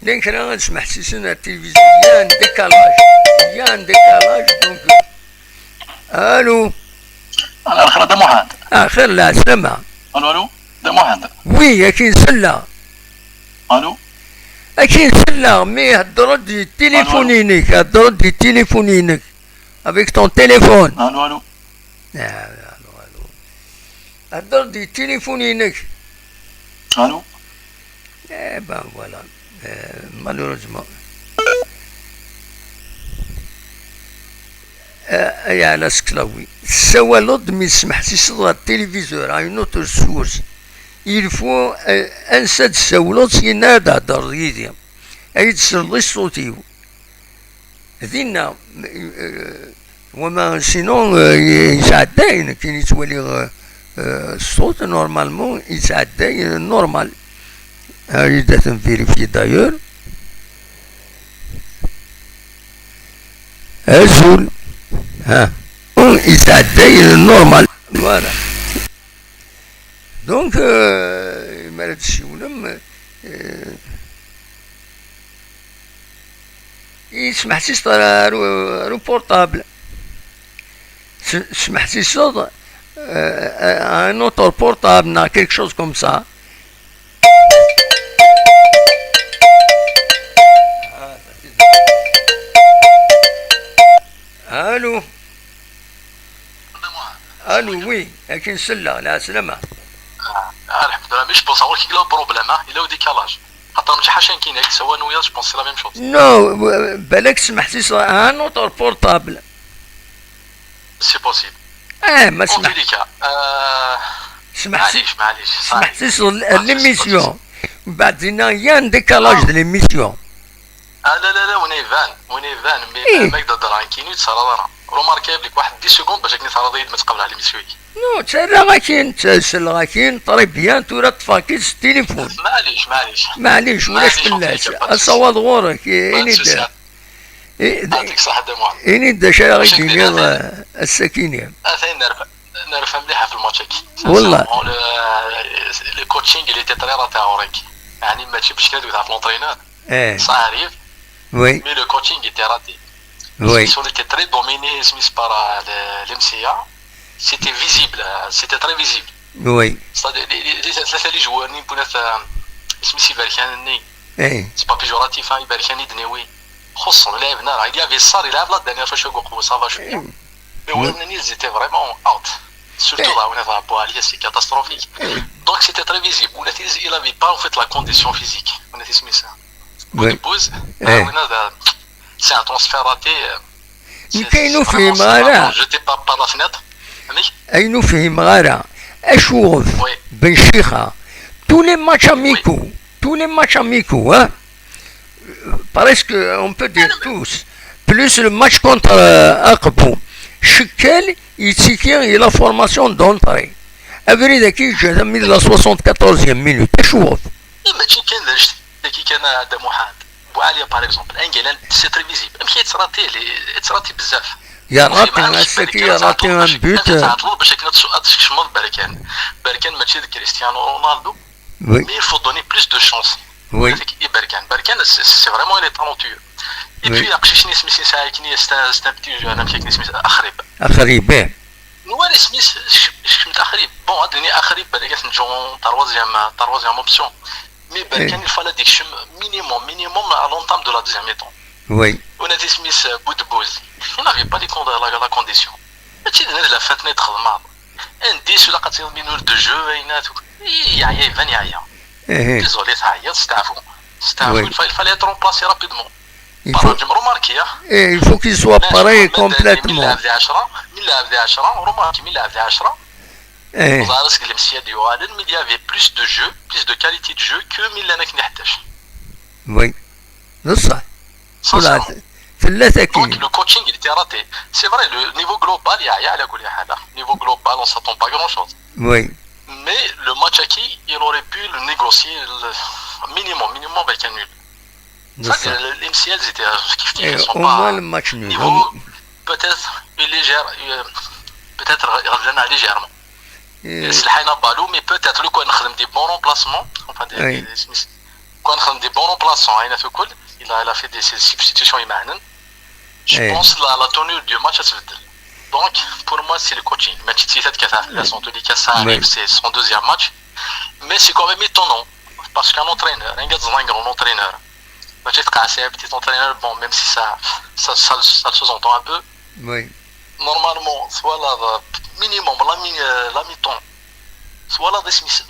Llan kra ad smeḥsisen ar tilivizyu. Il y a un décalage. Il y a un décalage, donc. Allô. Axir a Dda Muḥend. Axir, lɛeslama. Allô, allô. Dda Muḥend. Oui, akin selleɣ. Allô. Akin selleɣ, mi heddreḍ-d i tilifun-inek, heddreḍ-d i tilifun-inek. Avec ton téléphone. Allô, allô. Ah, allô, allô. Heddreḍ-d i tilifun-inek. Allô. Eh ben voilà. Euh, malheureusement. Euh, ay ɛla sklawi. Tessawaleḍ mi tesmeḥsiseḍ ɣer téléviseur, à une autre source. Il faut, euh, ansa d-tessawleḍ, syin ad d-thedreḍ yid-i. Ay d-tesleḍ i ṣṣut-iw. Dinna, euh, wama sinon, euh, yesɛedday, nekkini ttwaliɣ, euh, euh, ṣṣut, normalement, yesɛedday, euh, normal. Arid ad ten-vérifier d'ailleurs. Azul. Ha. Yesɛedday, euh, normal. Voilà. Donc, euh, mi ara d-tsiwlem, euh, tesmeḥsiseḍ ar, ar, ar uportable. S-, tesmeḥsiseḍ, euh, à un autre portable, neɣ quelque chose comme ça. Allô. Allô, oui, akin selleɣ, lɛeslama. Ah, alḥemdulillah, mais je pense ɣur-k yella problème, ah, yella décalage. Xaṭer mačči ḥaca nekkini, sawal nwiya, je pense c'est la même chose. Non, euh, balak smeḥsiseḍ à un autre portable. C'est possible. Eh, ma En tous les cas, euh, smeḥsiseḍ, maɛlic, maɛlic, صحيح. Smeḥsiseḍ l'émission. Mbeɛd dinna, il y a un décalage de l'émission. Ah, la, la, la, win iban, win iban, mais ma k-d-hedreɣ nekkini ur tt-terriḍ ara. Remarqué belli waḥed dix secondes bac akken i terriḍ-iyi-d ma tqableḍ l'émission-agi. Non, ttarraɣ akin, tt-, selleɣ akin, très bien, tura ṭṭfeɣ-k-id s tilifun. Maɛlic, maɛlic. Maɛlic, ulac fell-as. Asawaḍ ɣur-k, i-, ini-d. I-, d-, Yeɛṭik ṣṣeḥḥa, Dda Muḥend. Ini-d d acu ara ɣ-id-tiniḍ, eh, ass-akini. Atan nerfa, nerfa mliḥ ɣef lmatch-agi. Wallah. Sincèrement, le, le coaching, il était très raté ɣur-k. Yeɛni mačči bac kan ad wteɣ ɣef l'entraîneur. Eh. Ṣaḥ rif. Oui. Mais le coaching était raté. Oui. Parce qu'on était très dominé, isem-is par, euh, le, l'M C A. C'était visible, euh, c'était très visible. Oui. C'est-à-dire, les, les, les, les joueurs, ni Bounat, euh, isem-is iberkan-nni. Eh. C'est pas péjoratif, hein, iberkan i d-niwi. Xuṣṣen, lɛibna, il y avait Sarr, il a la dernière fois, je crois, ça va, je crois. Eh. Mais ouais, ils étaient vraiment out. Surtout, eh, là, on a Boalia, c'est catastrophique. Eh. Donc, c'était très visible. Bounat, il avait pas, en fait, la condition physique. On a dit, mais ça. Oui. Bouz, eh, ah, on a, c'est un transfert raté, euh, c'est, c'est vraiment, c'est vraiment jeté par, par la fenêtre. Amek? Ayen ur fhimeɣ ara, acuɣef, oui, Ben Chixa, tous les matchs amicaux, oui, tous les matchs amicaux, hein, presque, on peut dire tous, plus le match contre, euh, Aqbu, Chekal yettiki i la formation d'entrée. Abrid-agi yeǧǧa-t armi d la soixante-quatorzième minute. Acuɣef? Et mačči kan d anect-agi kan, a Dda Muḥend. Buɛaliya, par exemple, angal-a, c'est très visible. Amek ay yettṛati, yettṛati bezzaf. Yerrati, ass-agi yerrati un but, amek tɛeṭṭleḍ bac akken ad tkecmeḍ Berkan. Berkan mačči d Cristiano Ronaldo. Oui. Mais il faut donner plus de chance. Oui. I Berkan. Berkan, c'est vraiment, il est talentueux. Et puis, aqcic-nni isem-is yesɛa akken, c'est un petit jeune, amek akken isem-is, Axrib. Axrib, ih. Nwala isem-is, kecmet Axrib. Bon, ad d-nini Axrib, balak ad t-neǧǧu troisième, troisième option. Mais Berkan, il fallait ad yekcem minimum, minimum à l'entame de la deuxième mi-temps. Oui. Ula d isem-is, euh, Boudbouz. Il n'avait pas les con-, la, la condition. Mačči d la fin-nni txedmeḍ. Indice, ilaq ad tiliḍ meneur de jeu, ayen. Yeɛya, iban yeɛya. Désolé, teɛyiḍ, steɛfu. Steɛfu, il fallait être remplacé rapidement. Par Adjem, remarquez, hein. Et il faut qu'il soit prêt complètement. Mi nlɛeb di ɛecṛa, mi nlɛeb di ɛecṛa, remarquez, mi nlɛeb di ɛecṛa, ẓer seg lemsiyad yuɣalen, mais il y avait plus de jeu, plus de qualité de jeu que mi llan akken i ḥdac. Oui. D ṣṣeḥ. Sincèrement. Tella tagi. Donc, le coaching, il était raté. C'est vrai, le niveau global, yeɛya ɛla kulli ḥal. Niveau global, on s'attend pas grand-chose. Oui. Mais le match acquis, il aurait pu le négocier le minimum, minimum avec un nul. Ça, les, les M C L, c'était, euh, kif kif, ils sont pas, au moins le match nul. Niveau peut-être légère, euh, peut-être légèrement. Selḥayna Balou, mais peut-être لو كان نخدم des bons remplacements, enfin des, des, des, لو كان نخدم des bons remplaçants, il a, il a fait des, des substitutions imaɛnen. Je pense la, la tenue du match ad tbeddel. Donc, pour moi, c'est le coaching. Mačči d tidet kata, là, en tous les cas, ça arrive, c'est son deuxième match. Mais c'est quand même étonnant. Parce qu'un entraîneur, un gars, un grand entraîneur, mačči d qasi, un petit entraîneur, bon, même si ça, ça, ça, ça le sous-entend un peu. Oui. Normalement, soit la, minimum, la mi-, euh, la mi-temps. Soit la décision.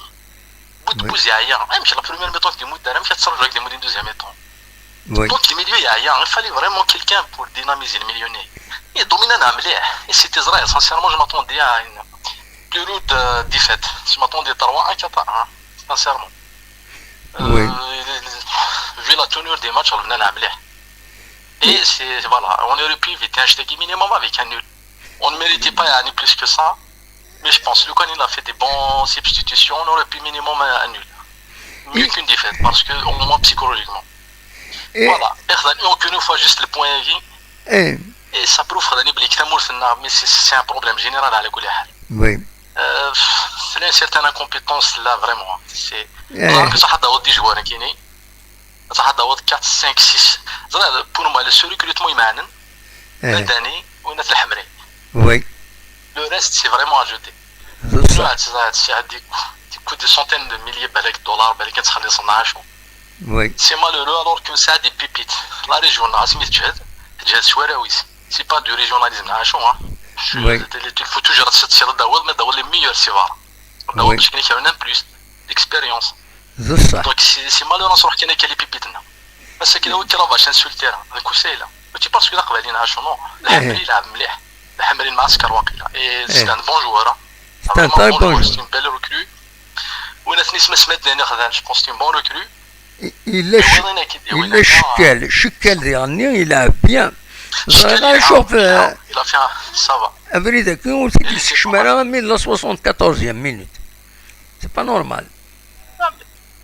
Boudbouz yeɛya. Amek la première mi-temps d-imudd ara, amek ad tettṛaǧu ad d-imudd une deuxième mi-temps. Oui. Donc le milieu yeɛya. Il fallait vraiment quelqu'un pour dynamiser le milieu-nni. Et dominé-aneɣ mliḥ. Et c'était vrai, sincèrement, je m'attendais à une plus rude, euh, défaite. Je m'attendais trois un, quatre un, sincèrement. Oui. Euh, vu la tenue des matchs, ɣelben-aneɣ mliḥ. Et c'est, voilà, on aurait pu éviter un stade minimum avec un nul. On ne méritait pas, yani, plus que ça. Mais je pense, لو كان il a fait des bonnes substitutions, on aurait pu minimum un, un nul. Mieux qu'une défaite, parce que au moins psychologiquement. Voilà. Et encore une fois, juste le point à vie. Et ça prouve, يعني, بلي tamurt-nneɣ, mais c'est, c'est un problème général على كل حال. Oui. Euh, c'est une certaine incompétence là, vraiment. C'est, ضرك صح تاخذ des joueurs كيني. صح تاخذ quatre, cinq, six. Pour moi, le seul recrutement imaɛnen, Madani, وناس الحمري. Oui. Le reste, c'est vraiment à jeter. C'est ça. Des, des, des, des centaines de milliers, بالك, dollars, بالك, ad txelliṣ نعاشو. Oui. C'est malheureux alors que ça a des pépites. La région, نعاس مي تجهد, تجهد سوارا ويس. C'est pas du régionalisme, نعاشو, hein. Oui. Il faut toujours تسير داول, mais داول les meilleurs, c'est vrai. داول, oui, باش كاين كان plus d'expérience. D ṣṣeḥ. Donc, c'est, c'est malheureux, نروح كاين كالي بيبيتنا. Parce que là, tu vas sur le terrain, le conseil là. Mais tu penses que la Kvalina, non. Le Hamri, il a مليح. Le Hamri, المعسكر واقيلا. Et c'est un bon joueur, hein. C'est un très bon joueur. C'est une belle recrue. وناس نسمة سمات داني خدان, je pense c'est une bonne recrue. Il est, il est شكال, شكال ديالني, il a bien. شكال, il a fait un, ça va. Abrid-agi ur t-id-yessekcem ara, mais la soixante-quatorzième minute. C'est pas normal.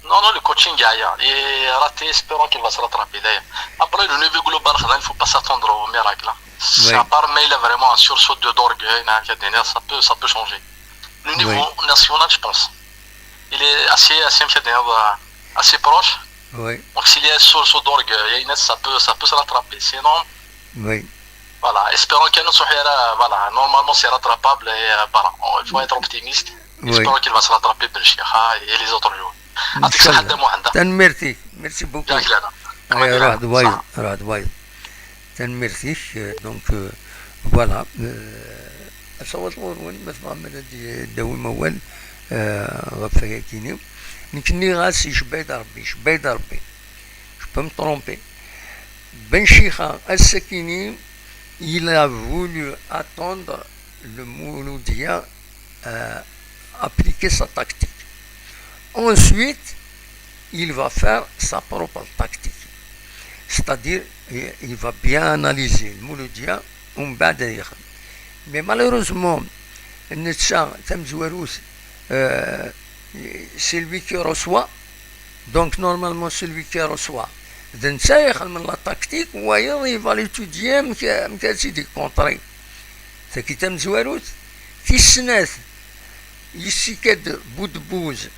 Non, non, le coaching, il y a, il y a, et raté, espérons qu'il va se rattraper, d'ailleurs. Après, le niveau global, il ne faut pas s'attendre au miracle, hein. Oui. À part, mais il a vraiment un sursaut de d'orgueil, hein, qui a donné, ça peut, ça peut changer. Le niveau, oui, national, je pense, il est assez, assez, assez proche. Oui. Donc, s'il y a un sursaut d'orgueil, ça peut, ça peut se rattraper. Sinon, oui. Voilà, espérons que nous soyons là, voilà, normalement c'est rattrapable et, euh, voilà, on, il faut être optimiste. Oui. Espérons qu'il va se rattraper, Benchikha et les autres joueurs. Inchallah. Merci beaucoup. Ruḥ d wayeḍ, ruḥ d wayeḍ. Tanemmirt-ik, euh, donc, euh, voilà, euh, asawaḍ ɣur-wen, ma tebɣam ad d-tawim awal, euh, ɣef wayagi-nni. Nekk nniɣ-as icebba-yi-d Rebbi, icebba-yi-d Rebbi. Je peux me tromper. Benchikha, ass-akini, il a voulu attendre le Mouloudia, euh, appliquer sa tactique. Ensuite, il va faire sa propre tactique. C'est-à-dire, il, il va bien analyser le Mouloudia, ومن بعد يخدم. Mais malheureusement, netta, tamezwarut, euh, c'est lui qui reçoit, Donc, normalement, celui qui reçoit, d netta ixedmen la tactique, wayeḍ, il va l'étudier, amek, amek ad tt-id-ikontri. Tagi tamezwarut. Tis snat, yessika-d Budebbuz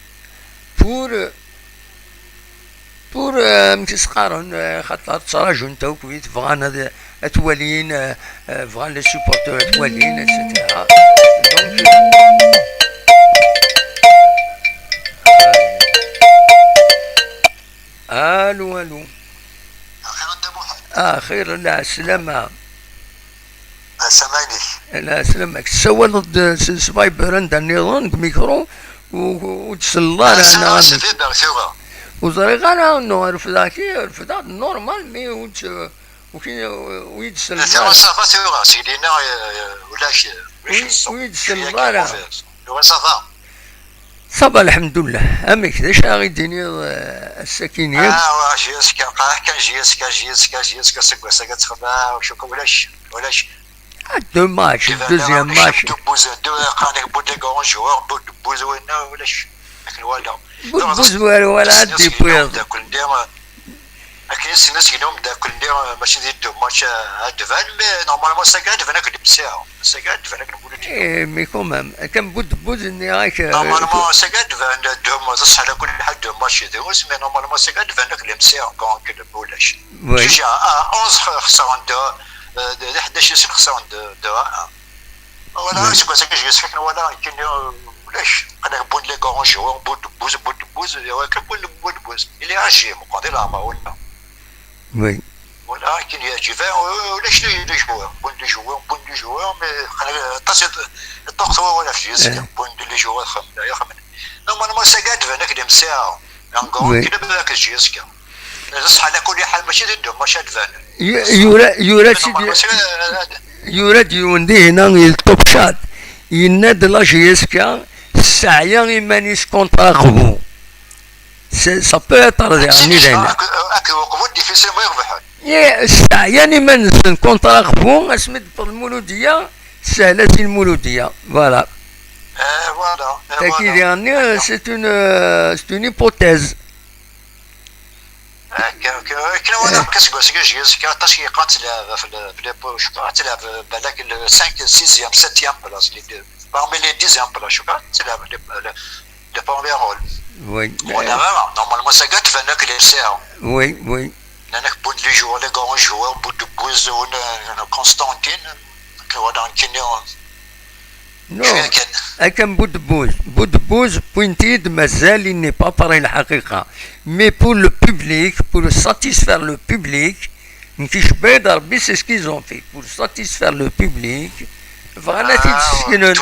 pour, pour, euh, amek i s-qqaren, euh, xaṭer ttraǧun-t akk wid bɣan ad, ad t-walin, euh, euh, bɣan les supporters ad t-walin, et cetera. Donc, euh, Allo, allo. Axir a Dda Muḥend. Axir, lɛeslama. Lɛeslama-inek. Lɛeslama-k. Tessawaleḍ-d s, s Viber anda nniḍen, deg mikru, u, u, ur d-selleḍ ara, neɣ amek? Viber tura. Ur ẓriɣ ara, non, refdeɣ-k, refdeɣ-d normal, mais ur d-, ur k-, ur iyi-d-selleḍ ara. Tura ça va tura, seg dinna, euh, ulac, ulac. Ur, ur iyi-d-selleḍ ara. Tura ça va. Ça va, lḥemdullah. Amek, d acu ara ɣ-d-tiniḍ, eh, ass-akini? Ah, wa, J S K, qqareɣ kan J S K, J S K, J S K, seg wass-agi ad texdem, ah, ur cukkeɣ ulac, ulac. Ah, deux matchs, deuxième match. Budebbuz, qqaren-ak Budebbuz, les grands joueurs, Budebbuz, winna, ulac. Akken wala. Budebbuz, wala, wala, ad d-iwwiḍ. Akken i s-yenna umeddakel-nni, eh, mačči d deux matchs, eh, ad d-ban, mais normalement, ass-agi ad d-ban akked Lemsiɛa. Ass-agi ad d-ban akked Lmulud. Eh, mais quand même, kan Budebbuz, nniɣ-ak, eh, normalement, ass-agi ad d-ban deux matchs, ṣṣeḥ ala kulli ḥal deux matchs drus, mais normalement, ass-agi ad d-ban akked Lemsiɛa, quand que le ulac. Oui. Déjà, à onze, xesren deux, eh, d, d ḥdac i s-xesren deux, deux à un. Voilà, seg wass-agi, J S K, voilà, akken, euh, ulac. Qqen-ak Budebbuz, les grands joueurs, Budebbuz, Budebbuz, akken Budebbuz. Il est âgé, meqqer di leɛmer, winna. Oui. Voilà, akken yeɛǧib, euh, ulac les, les joueurs. Budebbuz, les joueurs, Budebbuz, les joueurs, mais qqen-ak, aṭas i, i ṭṭuqet wawal ɣef J S K. Eh. Budebbuz, les joueurs, xemla, ya xemla. Normalement, ass-agi ad d-ban akked Lemsiɛa. Encore, oui. Kena bada akked J S K. Ṣṣeḥ ala kulli ḥal, mačči d ddemma, mačči ad d-ban. Yu-, yura, yura-tt-id, yura-d yiwen dihin, il Top Chat. Yenna-d la J S K tesseɛya iman-is contre Aqbu. C'est, ça peut être des, akken, akken Aqbu difficilement i rebḥen. Ye, sseɛyan iman-nsen contre Aqbu, asmi d-tewweḍ Lmuludiya, tessehla si Lmuludiya. Voilà. Eh, voilà, eh, voilà. Tagi diɣenni, c'est une, euh, c'est une hypothèse. Akka, akka, akken walaɣ, eh, kan seg wass-agi, J S K aṭas i yeqqaren ad tleɛb ɣef le, ɣef le, je crois, ad tleɛb, euh, balak le cinq, sixième, septième place, les deux, parmi les dixième place, je crois, ad tleɛb le, le, le premier rôle. Oui. Walaɣ ara, normalement, ass-agi ad d-ban akk les Lemsiɛa. Oui, oui. Nnan-ak Budebbuz, les grands joueurs, Budebbuz, euh, Constantine, akken walaɣ nekkini, euh, non, akken Budebbuz. Budebbuz, wwin-t-id, mazal, il n'est pas prêt, lḥaqiqa. Mais pour le public, pour satisfaire le public, nekk icebba-yi-d Rebbi, c'est ce qu'ils ont fait. Pour satisfaire le public, bɣan ad t-id-seknen.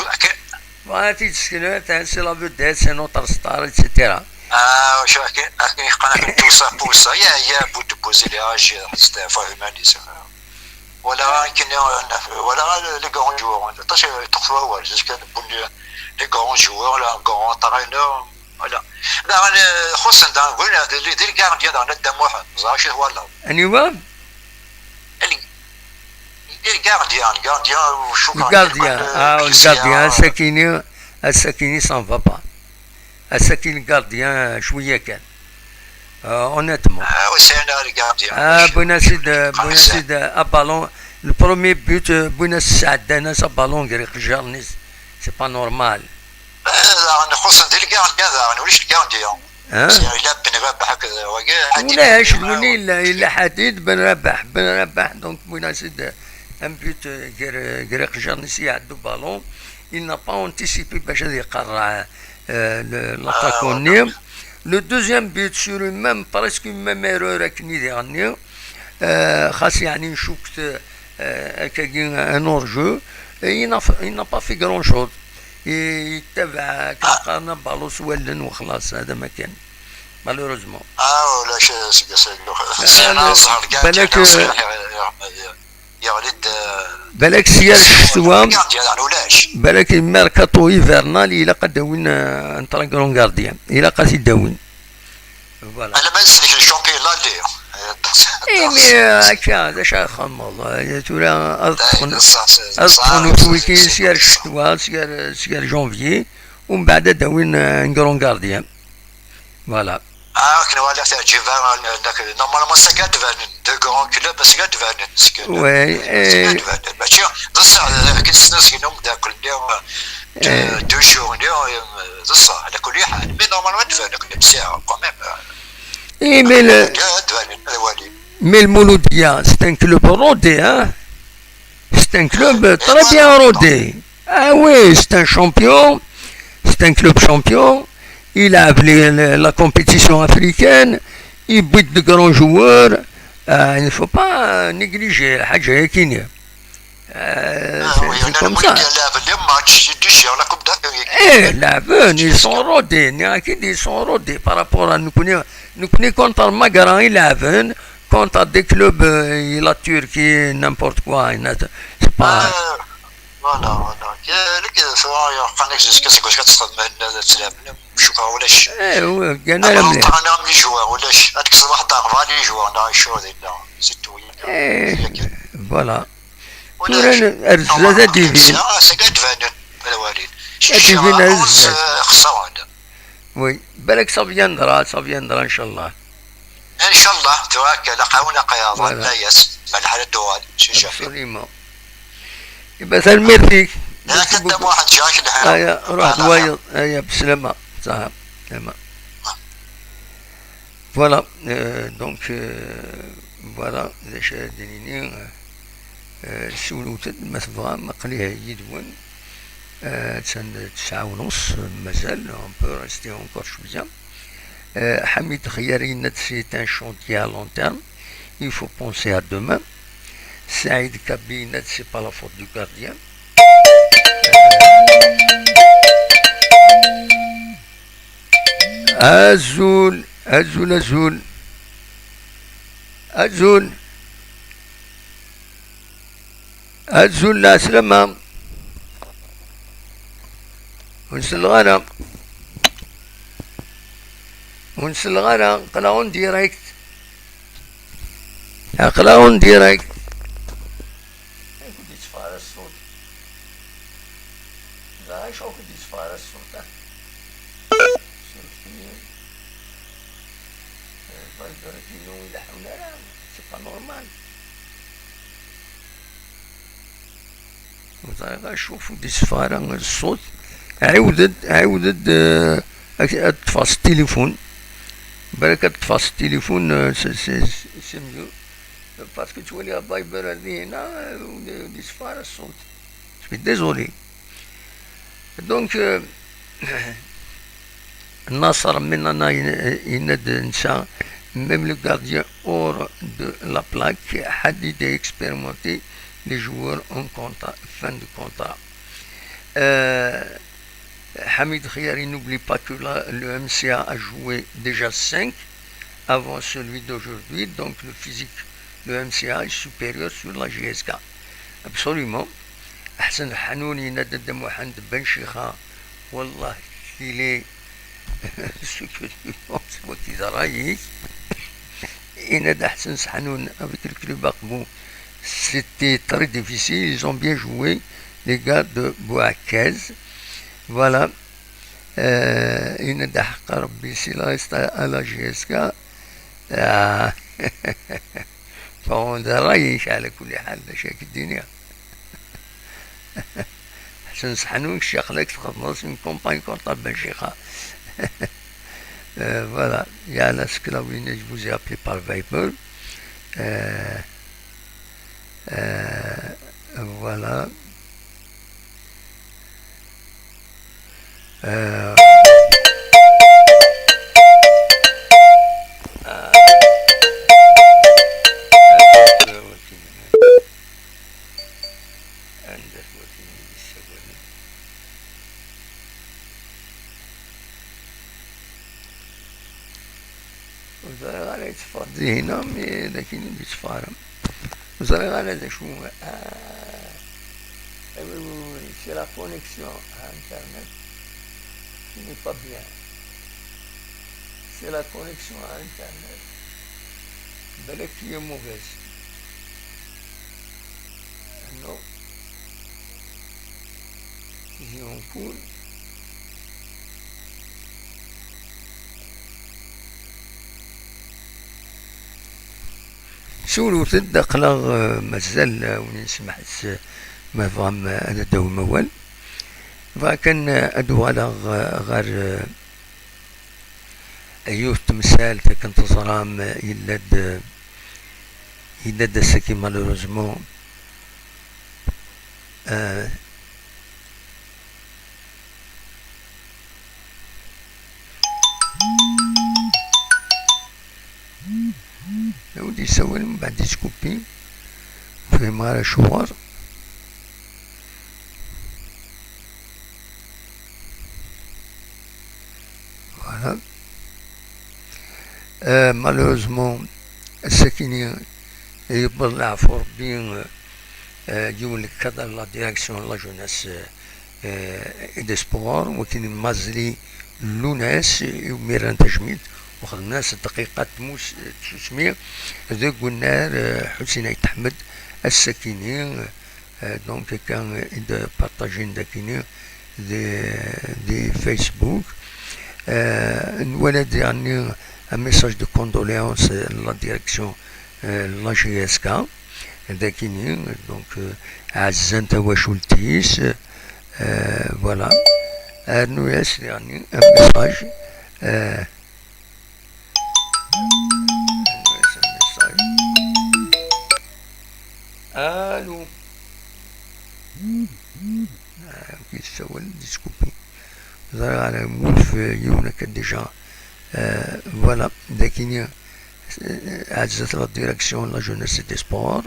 Bɣan ad t-id-seknen, c'est la vedette, c'est notre star, et cetera. Ah, wacu akken, akken yeqqen akken tout ça pour ça. Ya, ya, Budebbuz, il est âgé, c'est un, Voilà, akken, euh, voilà, les grands joueurs, aṭas i ṭṭuqet wawal, jusqu'à les grands joueurs, là, grand entraîneur, voilà. Daɣen, euh, xuṣṣen daɣen, win, d, d, d les gardiens daɣen, a Dda Muḥend, ẓer acu twalaḍ. Aniwa? Les, les gardiens, le gardien, je crois, le gardien, ah, le gardien, ass-akini, ass-akini, ça ne va pas. Ass-agi le gardien, cwiya kan. Euh, honnêtement. Ah, ur sɛin ara le gardien. Ah, wwin-as-id, wwin-as-id aballon. Le premier but, euh, wwin-as, sɛeddan-as aballon gar iqejjaren-is. C'est pas normal. Ah, daɣen xuṣṣen di le gardien daɣen, ulac le gardien. Hein? Yella Ben Rabaḥ akked wagi, Ḥadid. Ulac, d win yella, yella Ḥadid, Ben Rabaḥ, Ben Rabaḥ, donc wwin-as-id un but, euh, gar, gar iqejjaren-is, iɛedda uballon. Il n'a pas anticipé bac ad iqerreɛ, euh, le, l'attaquant-nni. Le deuxième but sur une même, presque une même erreur akken i diɣenni. Euh, xas yeɛni ncukket, euh, akkagi un hors-jeu. Et il n'a, il n'a pas fait grand-chose. Yettabaɛ akken qqaren aballon s wallen u xlaṣ, hada ma kan. Malheureusement. Ah, ulac, seg ass-agi. Balak, yeɣli-d, euh, balak s yir ccetwa, balak mercato hivernal, ilaq ad d-awin, euh, un très grand gardien. Ilaq ad t-id-awin. Voilà. Alamma neslek le champion l'année. Eh, mais, euh, akka, d acu ara txemmeḍ? Euh, tura, ad ṭṭfen, ad ṭṭfen utwiki s yir ccetwa, s yir, s yir janvier, umbeɛd ad d-awin, euh, un grand gardien. Voilà. Ah, akken walaɣ teɛǧib-aɣ, normalement, c'est-agi ad d-banen, deux grands clubs, c'est-agi ad d-banen, c'est-agi ad d-banen. Oui, c'est-agi ad d-banen. Mačči d ṣṣeḥ, akken ssens-inu umeddakel-nni, deux jours-nni, d ṣṣeḥ, ɛla kulli ḥal. Mais normalement ad d-banen, akken i d-sɛiɣ, quand même. Et mais le, ad d-banen, ad walin. Mais le Mouloudia, c'est un club rodé, hein? C'est un club très bien rodé. Ah oui, c'est un champion. C'est un club champion. Il a appelé la, la compétition africaine. Il bute de grands joueurs. Euh, il ne faut pas négliger الحاجة هكيني. Euh, c'est comme ça. Eh, لعبن, ils sont rodés. Ils sont rodés par rapport à nous. Nous contre Magara, ils لعبن. Contre des clubs, euh, la Turquie, n'importe quoi, c'est pas. Voilà, voilà. Yak tura yeqqan-ak jusqu'à seg wacu ad txedmen, ad tlaben, cukkeɣ ulac. Eh, ur gan ara mliḥ. Am les joueurs, ulac. Ad tekkseḍ waḥed aɣbal i joueurs, neɣ acu dinna, c'est tout. Eh, voilà. Tura ar zdat ad d-ibin. Seg ad d-banen, ad walin. Ad d-ibin ar zdat. Xesren. Oui, balak ça viendra, ça viendra, inchallah. Inchallah, tura akka, laqaw, laqayaḍ, voilà. Layas, malḥal ad d-tuɣal, si jafi. Absolument. Iba tanemmirt-ik. Merci beaucoup. Aya, ruḥ d wayeḍ, aya, bslama. Saha, bslama. Voilà, euh, donc, euh, voilà, d acu ara d-nini, euh, euh, siwlet-d, ma tebɣam, aql-i yid-wen. Euh, attan tesɛa u nus, mazal, on peut rester encore cwiya. Euh, Hamid Xiyari yenna-d c'est un chantier à long terme, il faut penser à demain. Saïd Kabi yenna-d c'est pas la faute du gardien. Azul, azul, azul. Azul. Azul, lɛeslama. Ur nselleɣ ara. Ur nselleɣ ara. Aql-aɣ en direct. Aql-aɣ en direct. Ur k-id-yetteffeɣ ara ṣṣut. D acu ur k-id-yetteffeɣ ara ṣṣut, ah? Suref-iyi. Viber-agi-inu ur ileḥḥu ara, c'est pas normal. Ur ẓriɣ acu ur d-yetteffeɣ ara ṣṣut. Ɛiwed-d, ɛiwed-d, eh, ad, ad ṭṭfeɣ s tilifun. Balak ad ṭṭfeɣ s tilifun, eh, c'est, c'est, c'est mieux. Parce que ttwaliɣ Viber ar dihina, eh, ur d-, ur d-yetteffeɣ ara ṣṣut. Je suis désolé. Donc, euh, Nasser Menana yenna-d netta, même le gardien hors de la plaque, Hadid a expérimenté, les joueurs en contrat, fin de contrat. Euh, Hamid Khiyari n'oublie pas que la, le M C A a joué déjà cinq avant celui d'aujourd'hui, donc le physique, le M C A est supérieur sur la J S K. Absolument. Ḥsen Ḥanun yenna-d a Dda Muḥend Ben Cixa, wallah, il est ce que tu penses, wagi d ṛṛay-ik. Yenna-d Ḥsen Ḥanun avec le club Aqbu, c'était très difficile, ils ont bien joué, les gars de Bouakaz. Voilà. Euh, yenna-d aḥeqq Ṛebbi, s'il reste à, à la J S K. Ah. Bon, d ṛṛay-ik ɛla kulli ḥal, d acu ara k-d-iniɣ. Ḥsen Seḥnun, kečč aql-ak txedmeḍ une campagne contre Ben Chixa. Euh, voilà, il y a la sclavine, je vous ai appelé par Viber. Euh, euh, voilà. Euh, Ur ẓriɣ ara yetteffeɣ-d dinna, mi d akken i d-yetteffeɣ ara. Ur ẓriɣ ara d acu. Ah, oui, oui, oui, c'est la connexion à Internet qui n'est pas bien. C'est la connexion à Internet. Balak qui est mauvaise. Non. Tizi Uzzu. Turut-d, aql-aɣ, eh, mazal, eh, win yesmeḥ-, s-, ma tebɣam, eh, ad d-tawim awal. Bɣiɣ kan, eh, ad uɣaleɣ, eh, ɣer, eh, yiwet temsalt akken teẓram, eh, yella-d, eh, yella-d ass-agi, malheureusement, eh, Awi-d isawal, mbeɛd iskupi. Ur fhimeɣ ara acuɣer. Voilà. Euh, malheureusement, ass-akini yewweḍ leɛfu Rebbi, euh, yiwen n cadre la direction de la jeunesse, euh, euh, et des sports, wakin mazli llunas, iwmi rran tajmilt, u xedmen-as dqiqa n tmus-, tsusmi deg unnar, euh, Ḥusin Ayt Ḥmed, ass-akini, euh, donc, akka, euh, i d-partajin dakini di, di Facebook. Euh, nwala-d, yeɛni, un message de condoléances, euh, la direction, euh, la J S K. Dakini, donc, euh, ɛezzan tawacult-is, euh, voilà. Rnu-yas, yeɛni, un message, euh, rnu-yas un message. Allô? Ah, yessawal, d iskupi. Ẓriɣ ara yemmut, euh, yiwen akka déjà. Euh, voilà, dakini, euh, ɛezzat la direction la jeunesse et des sports.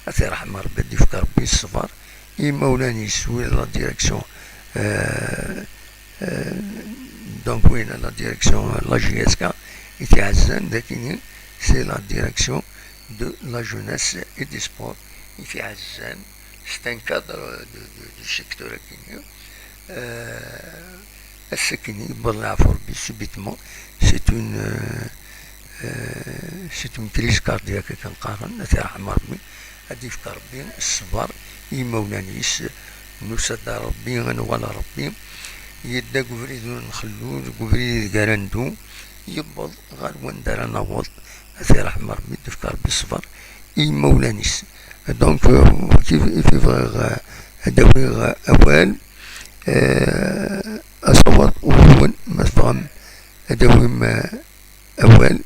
Ad t-irḥem Rebbi, ad d-ifk Rebbi ṣṣber i imawlan-is, win la direction, euh, euh, donc, win la direction, euh, la J S K, i t-iɛezzan, dakini, c'est la direction de la jeunesse et des sports i t-iɛezzan. C'est un cadre de, de, du secteur akini. Euh, ass-akini, yewweḍ leɛfu Rebbi subitement. C'est une, euh, euh, c'est une crise cardiaque akken qqaren, ad t-irḥem Rebbi, ad d-ifk Rebbi ṣṣber i yimawlan-is. Nusa-d ar Rebbi, ad nuɣal ar Rebbi. Yedda deg ubrid ur nxellu, deg ubrid ideg ara neddu, yewweḍ ɣer wanda ara naweḍ, ad t-irḥem Rebbi, ad d-ifk Rebbi ṣṣber i yimawlan-is. Donc, euh, kif, kif bɣiɣ, euh, ad awiɣ, euh, awal, euh, asawaḍ uwwen, ma tebɣam ad awim, euh, awal,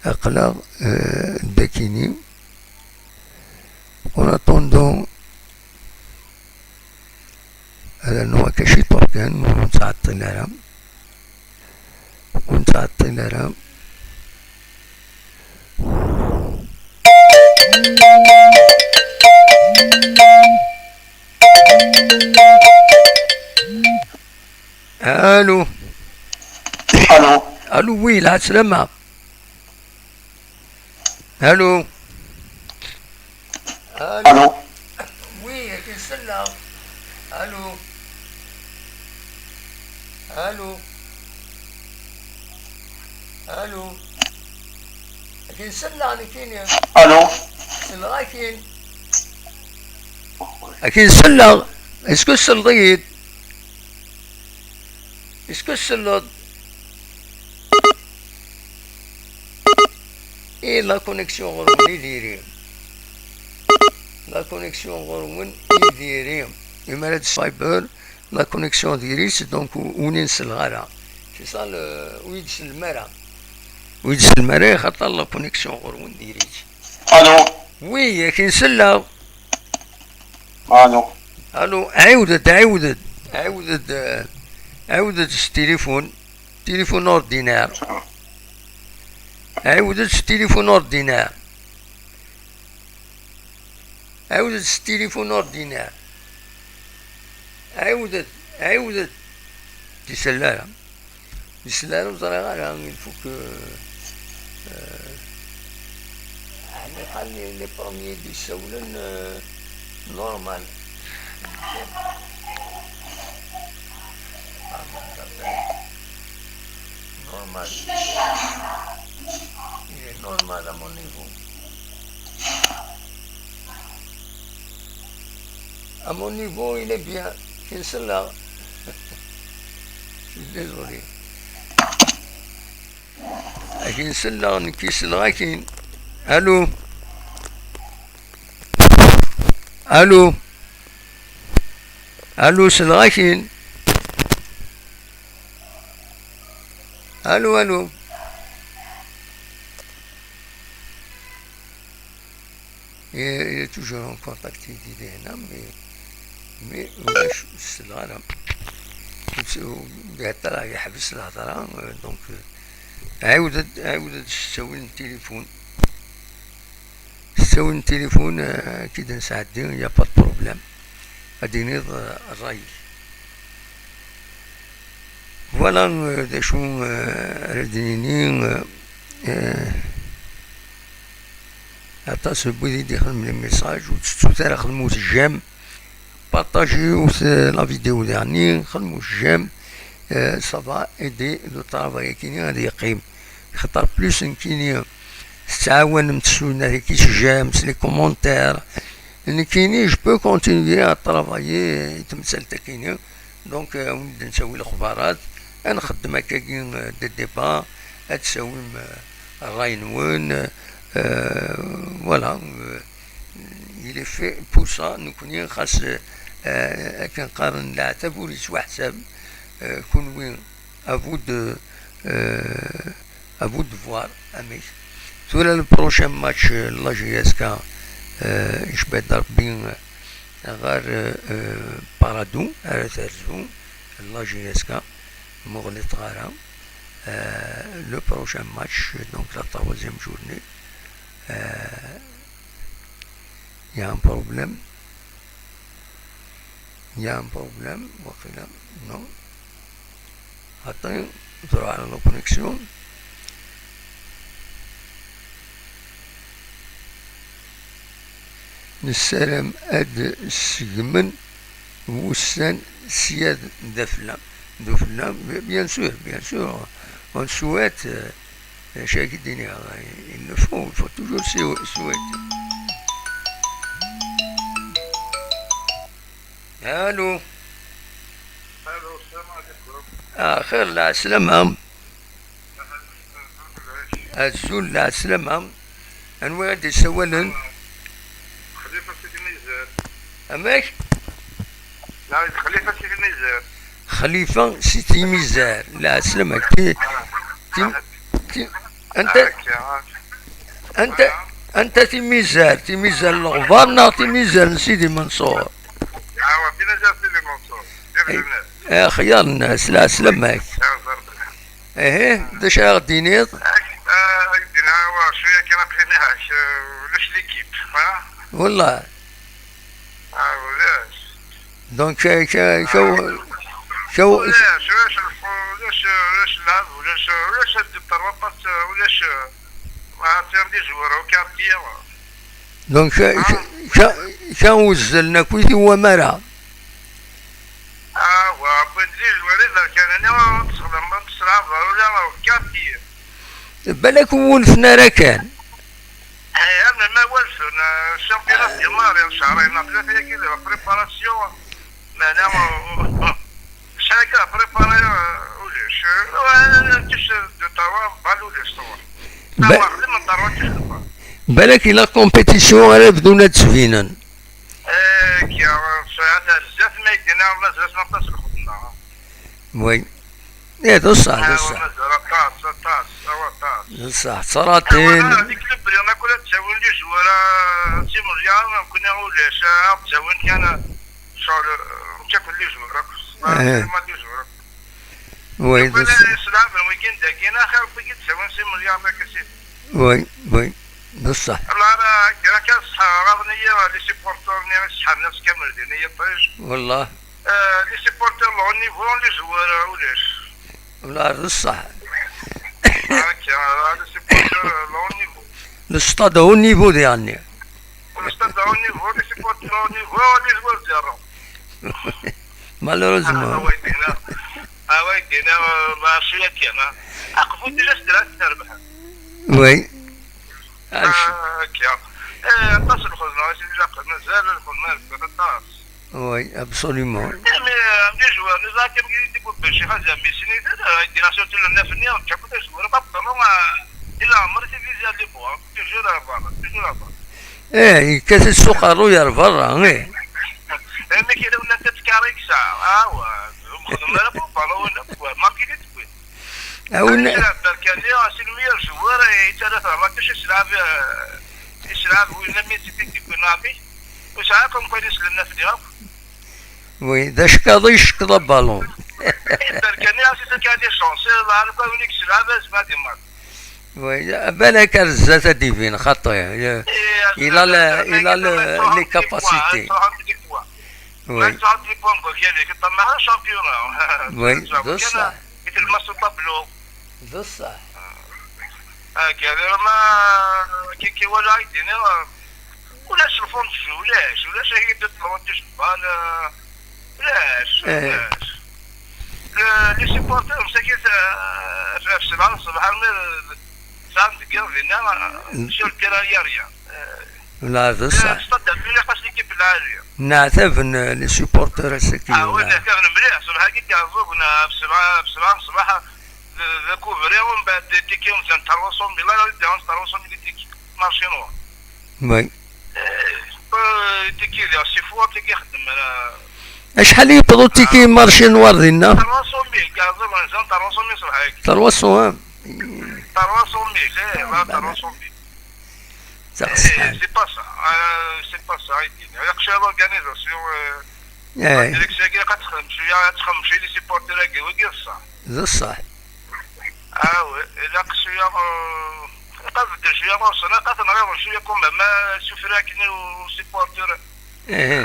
aql-aɣ, euh, dakini. En attendant, ad rnuɣ akka ciṭuḥ kan, ur nettɛeṭṭil ara. Ur nettɛeṭṭil ara. Allô. Allô. Allô, oui, la salama. Allô. Allô. Allô. Oui, akin selleɣ. Allô. Allô. Allô. Akin selleɣ nekkini. Allô. Selleɣ akin. Akin selleɣ. Est-ce que selleḍ-iyi-d? Est-ce que selleḍ? Et la connexion ɣur-wen i diri. La connexion ɣur-wen i diri. Imar ad fiber, la connexion diri-tt, donc ur wen-selleɣ ara. C'est ça le, ur yi-d-sellem ara. Ur yi-d-sellem ara, xaṭer la connexion ɣur-wen diri-tt. Allô. Oui, akin selleɣ. Allô. Allô, ɛiwed-d, ɛiwed-d, ɛiwed-d, euh, ɛiwed-d s tilifun, tilifun ordinaire. Ɛiwed-d s tilifun ordinaire. Ɛiwed-d s tilifun ordinaire. Ɛiwed-d, ɛiwed-d. Ur d-isell ara. Ur d-isell ara, ur ẓriɣ ara, il faut que, euh, ɛni ḥal les, les premiers d-issawlen, euh, normal. Normal. Il est normal à mon niveau. À mon niveau, il est bien. Akin selleɣ. Je suis désolé. Akin selleɣ, nekki selleɣ akin. Allô. Allô? Allô, selleɣ-ak-in. Allô, allô? Il est toujours en contact, il dit, mais, mais ulac, selleɣ-ara. Yeḥbes lhedra, euh, donc, euh, ɛiwed-d, ɛiwed-d s ttawil n tilifun. S ttawil n tilifun, euh, ad k-id-nesɛeddi, y a pas de problème. Ad d-tiniḍ, euh, ṛṛay-ik. Voilà, euh, d acu, euh, ara d-nini, euh, euh, aṭas n wid i d-ixedmen les messages, ur tettut ara, xedmet j'aime, partagez la vidéo dernière, xedmet j'aime, euh, ça va aider le travail akini ad yeqqim. Xaṭer plus nekkini tettɛawanem s tunat-agi, s j'aime, s les commentaires, nekkini, je peux continuer à travailler i temsalt-akini. Donc, euh, ad wen-d-ntawi lexbarat, ad nxeddem akkagi, euh, des débats, ad d-tawim, euh, ṛṛay-nwen, euh, voilà, euh, il est fait pour ça, nekkni xas, euh, akken qqaren, leɛtab ur yettwaḥsab, euh, kunwi, à vous de, euh, à vous de voir amek. Tura le prochain match, euh, n la J S K, euh, icba-d Rebbi, euh, ɣer, euh, euh, Paradou, ara terzu la J S K, muɣlit ɣara. Euh, le prochain match, donc la troisième journée, euh, il y a un problème. Il y a un problème, waqila, non? Attends, tura la connexion. Nessaram ad segmen wussan sya d afella. D ufella, bien sûr, bien sûr. On souhaite, euh, Chaque idée, il le faut, il faut toujours sou-, souhaiter. Allô? Allô, salam alaikum. Ah, خير, العسلامة. Azul, العسلامة. Anwa i d-yessawalen? Xlifa Sidi Mizar. Amek? La, Xlifa Sidi Mizar. Xlifa Sidi Mizar. العسلامة. Ti, ti, ti, anta, anta, anta Timizar? Timizar n Leɣbar neɣ Timizar n Sidi Menṣur? Awa, Timizar Sidi Menṣur. Ay, axyar nnas, العسلامة. Ihi, d acu ara ɣ-d-tiniḍ? Ak-, ah, ak-d-iniɣ, awa, cwiya kan aql-i niha, ulac l'équipe, ha? Wallah. Ah, ulac. Donc, euh, que, que, que, ulac, ulac lfu-, ulac, ulac lɛeb, ulac, ulac ad d-terwa pas, ulac, ah, tiɣ di joueur, au quartier. Donc, euh, que, que, que uzzlen akk i wamara. Ah, wa, wwin-d di joueur iberkanen, ur tesxedmeḍ, ur tesselɛabeḍ ara ula au quartier. Balak ur wulfen ara kan. Eh, am ma walfen, eh, championnat démarré, شهرين ثلاثة ياكي la préparation. Meɛna, eh, شحال هكا préparé, eh, ulac. Eh, كاش de terrain, balle ulac, تصور. Ba-, تصور، خدم من terrain كاش de balle. Balak i la compétition ara bdun ad d-sbinen. Eh, كيا، ساعات بزاف ما يدينا، مازال ما بطاس الخدمة. Oui. Eh, d ṣṣeḥ, d ṣṣeḥ. Awa, mazal aṭas, aṭas, awa, aṭas. D ṣṣeḥ, ttṛatin. Awa, هذيك le prix, ma كنا تساوي les joueurs, si مزيان، كنا ولاش، تساوي كان شغل، مشاكل les joueurs، eh, ما les joueurs. Oui, d ṣṣeḥ. Wala يسلم، الويكند داكينا خير، بقيت تساوي si مزيان، ما كسيت. Oui, oui, d ṣṣeḥ. والله راه كان، كان صح، راه نيا les supporters، نيا صح، الناس كامل دينا يطيش. والله. آه، les supporters le haut niveau، les joueurs، آه، ولاش. والله، بصح. هاكا، آه، les supporters le haut niveau. Le stade haut niveau، يعني. Le stade haut niveau، les supporters haut niveau، les joueurs ديالهم. Malheureusement. آه، ويدينا. آه، ويدينا، آه، ما شوية كان، آه. أقفوا déjà سدرات تربح. Oui. آه، هاكا. آه، تصل الخدمة، ماشي déjà، مازال الخدمة، مازال الطاس. Oui, absolument. Mais, euh, les joueurs, nous avons dit pour Belgique, mais c'est une, euh, une génération de neuf, il y a beaucoup de joueurs, pas vraiment, euh, il a marqué déjà les points, toujours à voir, toujours à voir. Eh, yekkat-it s uqerruy ar berra, eh. Amek ara wlent ad tkarri yesɛa? Awa, ur xdem ara pour ballon wala quoi, marqué-t-id. Awen- Yelɛeb Berkani, c'est le meilleur joueur, eh, yettara termakic, yesɛa, eh, yesɛa win am Messi, Titi Bernardi, ur yesɛa comme quoi yeslen afdi akk. Oui, d ackaḍ i yeckeḍ abalun. Berkani, c'est ça qui a des chances, eh, la, le quoi, win i yesɛa, eh, Zmadi Mar. Oui, balak ar zdat ad d-ibin, xaṭi. Eh, il a le, il a le, les capacités. Oui. Ur ttɛeṭṭil point deg wakal-ik, ṭṭamaɛ championnat. Oui, d ṣṣeḥ. I telmas uṭablu. D ṣṣeḥ. Akka, d ma kiki wala i d-iniɣ, ulac le fond de jeu, ulac, ulac ahi de droit de cheval, ulac, eh, ulac. Le, les supporters, msakit, eh, f sebɛa n ṣṣbeḥ armi d tesɛa n deg yiḍ dinna, sur le terrain, il y a rien. Eh, la, d ṣṣeḥ. Stade de Lille, xas l'équipe lɛali. Nneɛtaben, eh, les supporters ass-agi. Ah, oui, nneɛtaben mliḥ. Ṣṣbeḥ-agi d-iɛẓugen, eh, f sebɛa, f sebɛa n ṣṣbeḥ, d, d akubri, umbeɛd tiki umzan terwa cent mille, la, la, terwa cent mille tiki, marché noir. Oui. Eh, tiki diɣ si fwa, tiki xeddem ara. Acḥal i yewweḍ utiki marché noir dinna? Terwa cent mille, iɛẓugen, umzan terwa cent mille ṣṣbeḥ-agi. Terwa cent, hein? Terwa cent mille, eh, la, terwa cent mille. Eh, c'est pas ça. Euh, c'est pas ça, i d-yenna. Ilaq cwiya l'organisation, euh, eh, la direction-agi, ilaq ad txemmem cwiya, ad txemmem cwiya les supporters-agi, wigi d ṣṣeḥ. D ṣṣeḥ. Ah, oui, ilaq cwiya, euh, ilaq ad beddel cwiya ɣur-sen, ilaq ad ten-ɣiḍen cwiya quand même, ma sufri akken i supporter. Ihi.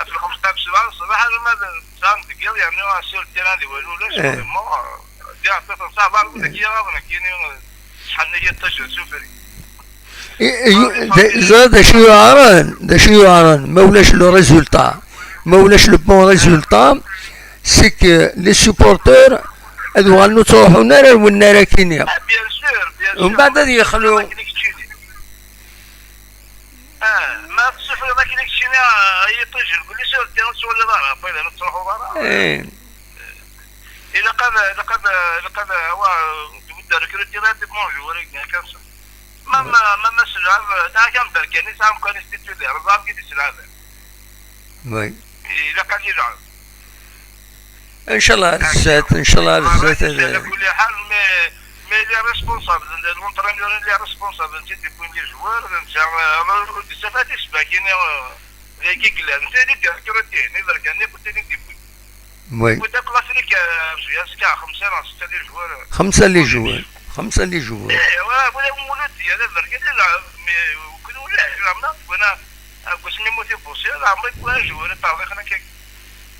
Ɣef lxemsa n sebɛa n ṣṣbeḥ alamma d tesɛa n deg yiḍ, yernu sur le terrain di walu ulac, eh, vraiment, diɣ aṭas n ṣṣeḥ, ḍarben deg yiɣaḍ, nekkini, eh, sḥan-iyi iṭij n sufri. I, i, d, ẓriɣ d acu yuɛren, d acu yuɛren, ma ulac le résultat, ma ulac le bon résultat, c'est que les supporters ad uɣalen ur ttruḥun ara ar wennar akkin. Ah, bien sûr, bien sûr. Umbeɛd ad yexlu. Ah, ma tessufriḍ akken i keččini, ah, yiṭij, lkul-is ur d-, ur tettwaliḍ ara, waqila ur tettruḥuḍ ara. Eh. Ilaq ad, ilaq ad, ilaq ad, wa, tbedd recruter ad bon joueur, kan ça. Ma, ma, ma, ma selɛab, ta kan Berkani, sɛan kan titulaire, ẓer ki di selɛab. Oui. Ilaq ad yelɛeb. Inchallah ar zdat, inchallah ar zdat. Ala kulli ḥal, mais, mais les responsables, l'entraîneur, les responsables, c'est depuis les joueurs, c'est, euh, ça fait des semaines, euh, les gars, c'est des directeurs de terrain, les gars, n'importe quel depuis. Oui. وذاك l'Afrique, euh, c'est خمسة ولا ستة les joueurs. خمسة les joueurs. خمسة les joueurs. إيه، ولا، ولا مولود، يا ذا بركة، لا، mais، كل ولا، لا، ما، ولا، أقول سمي موتي بوسي، لا، ما يكون joueur، تعرف، خلينا كي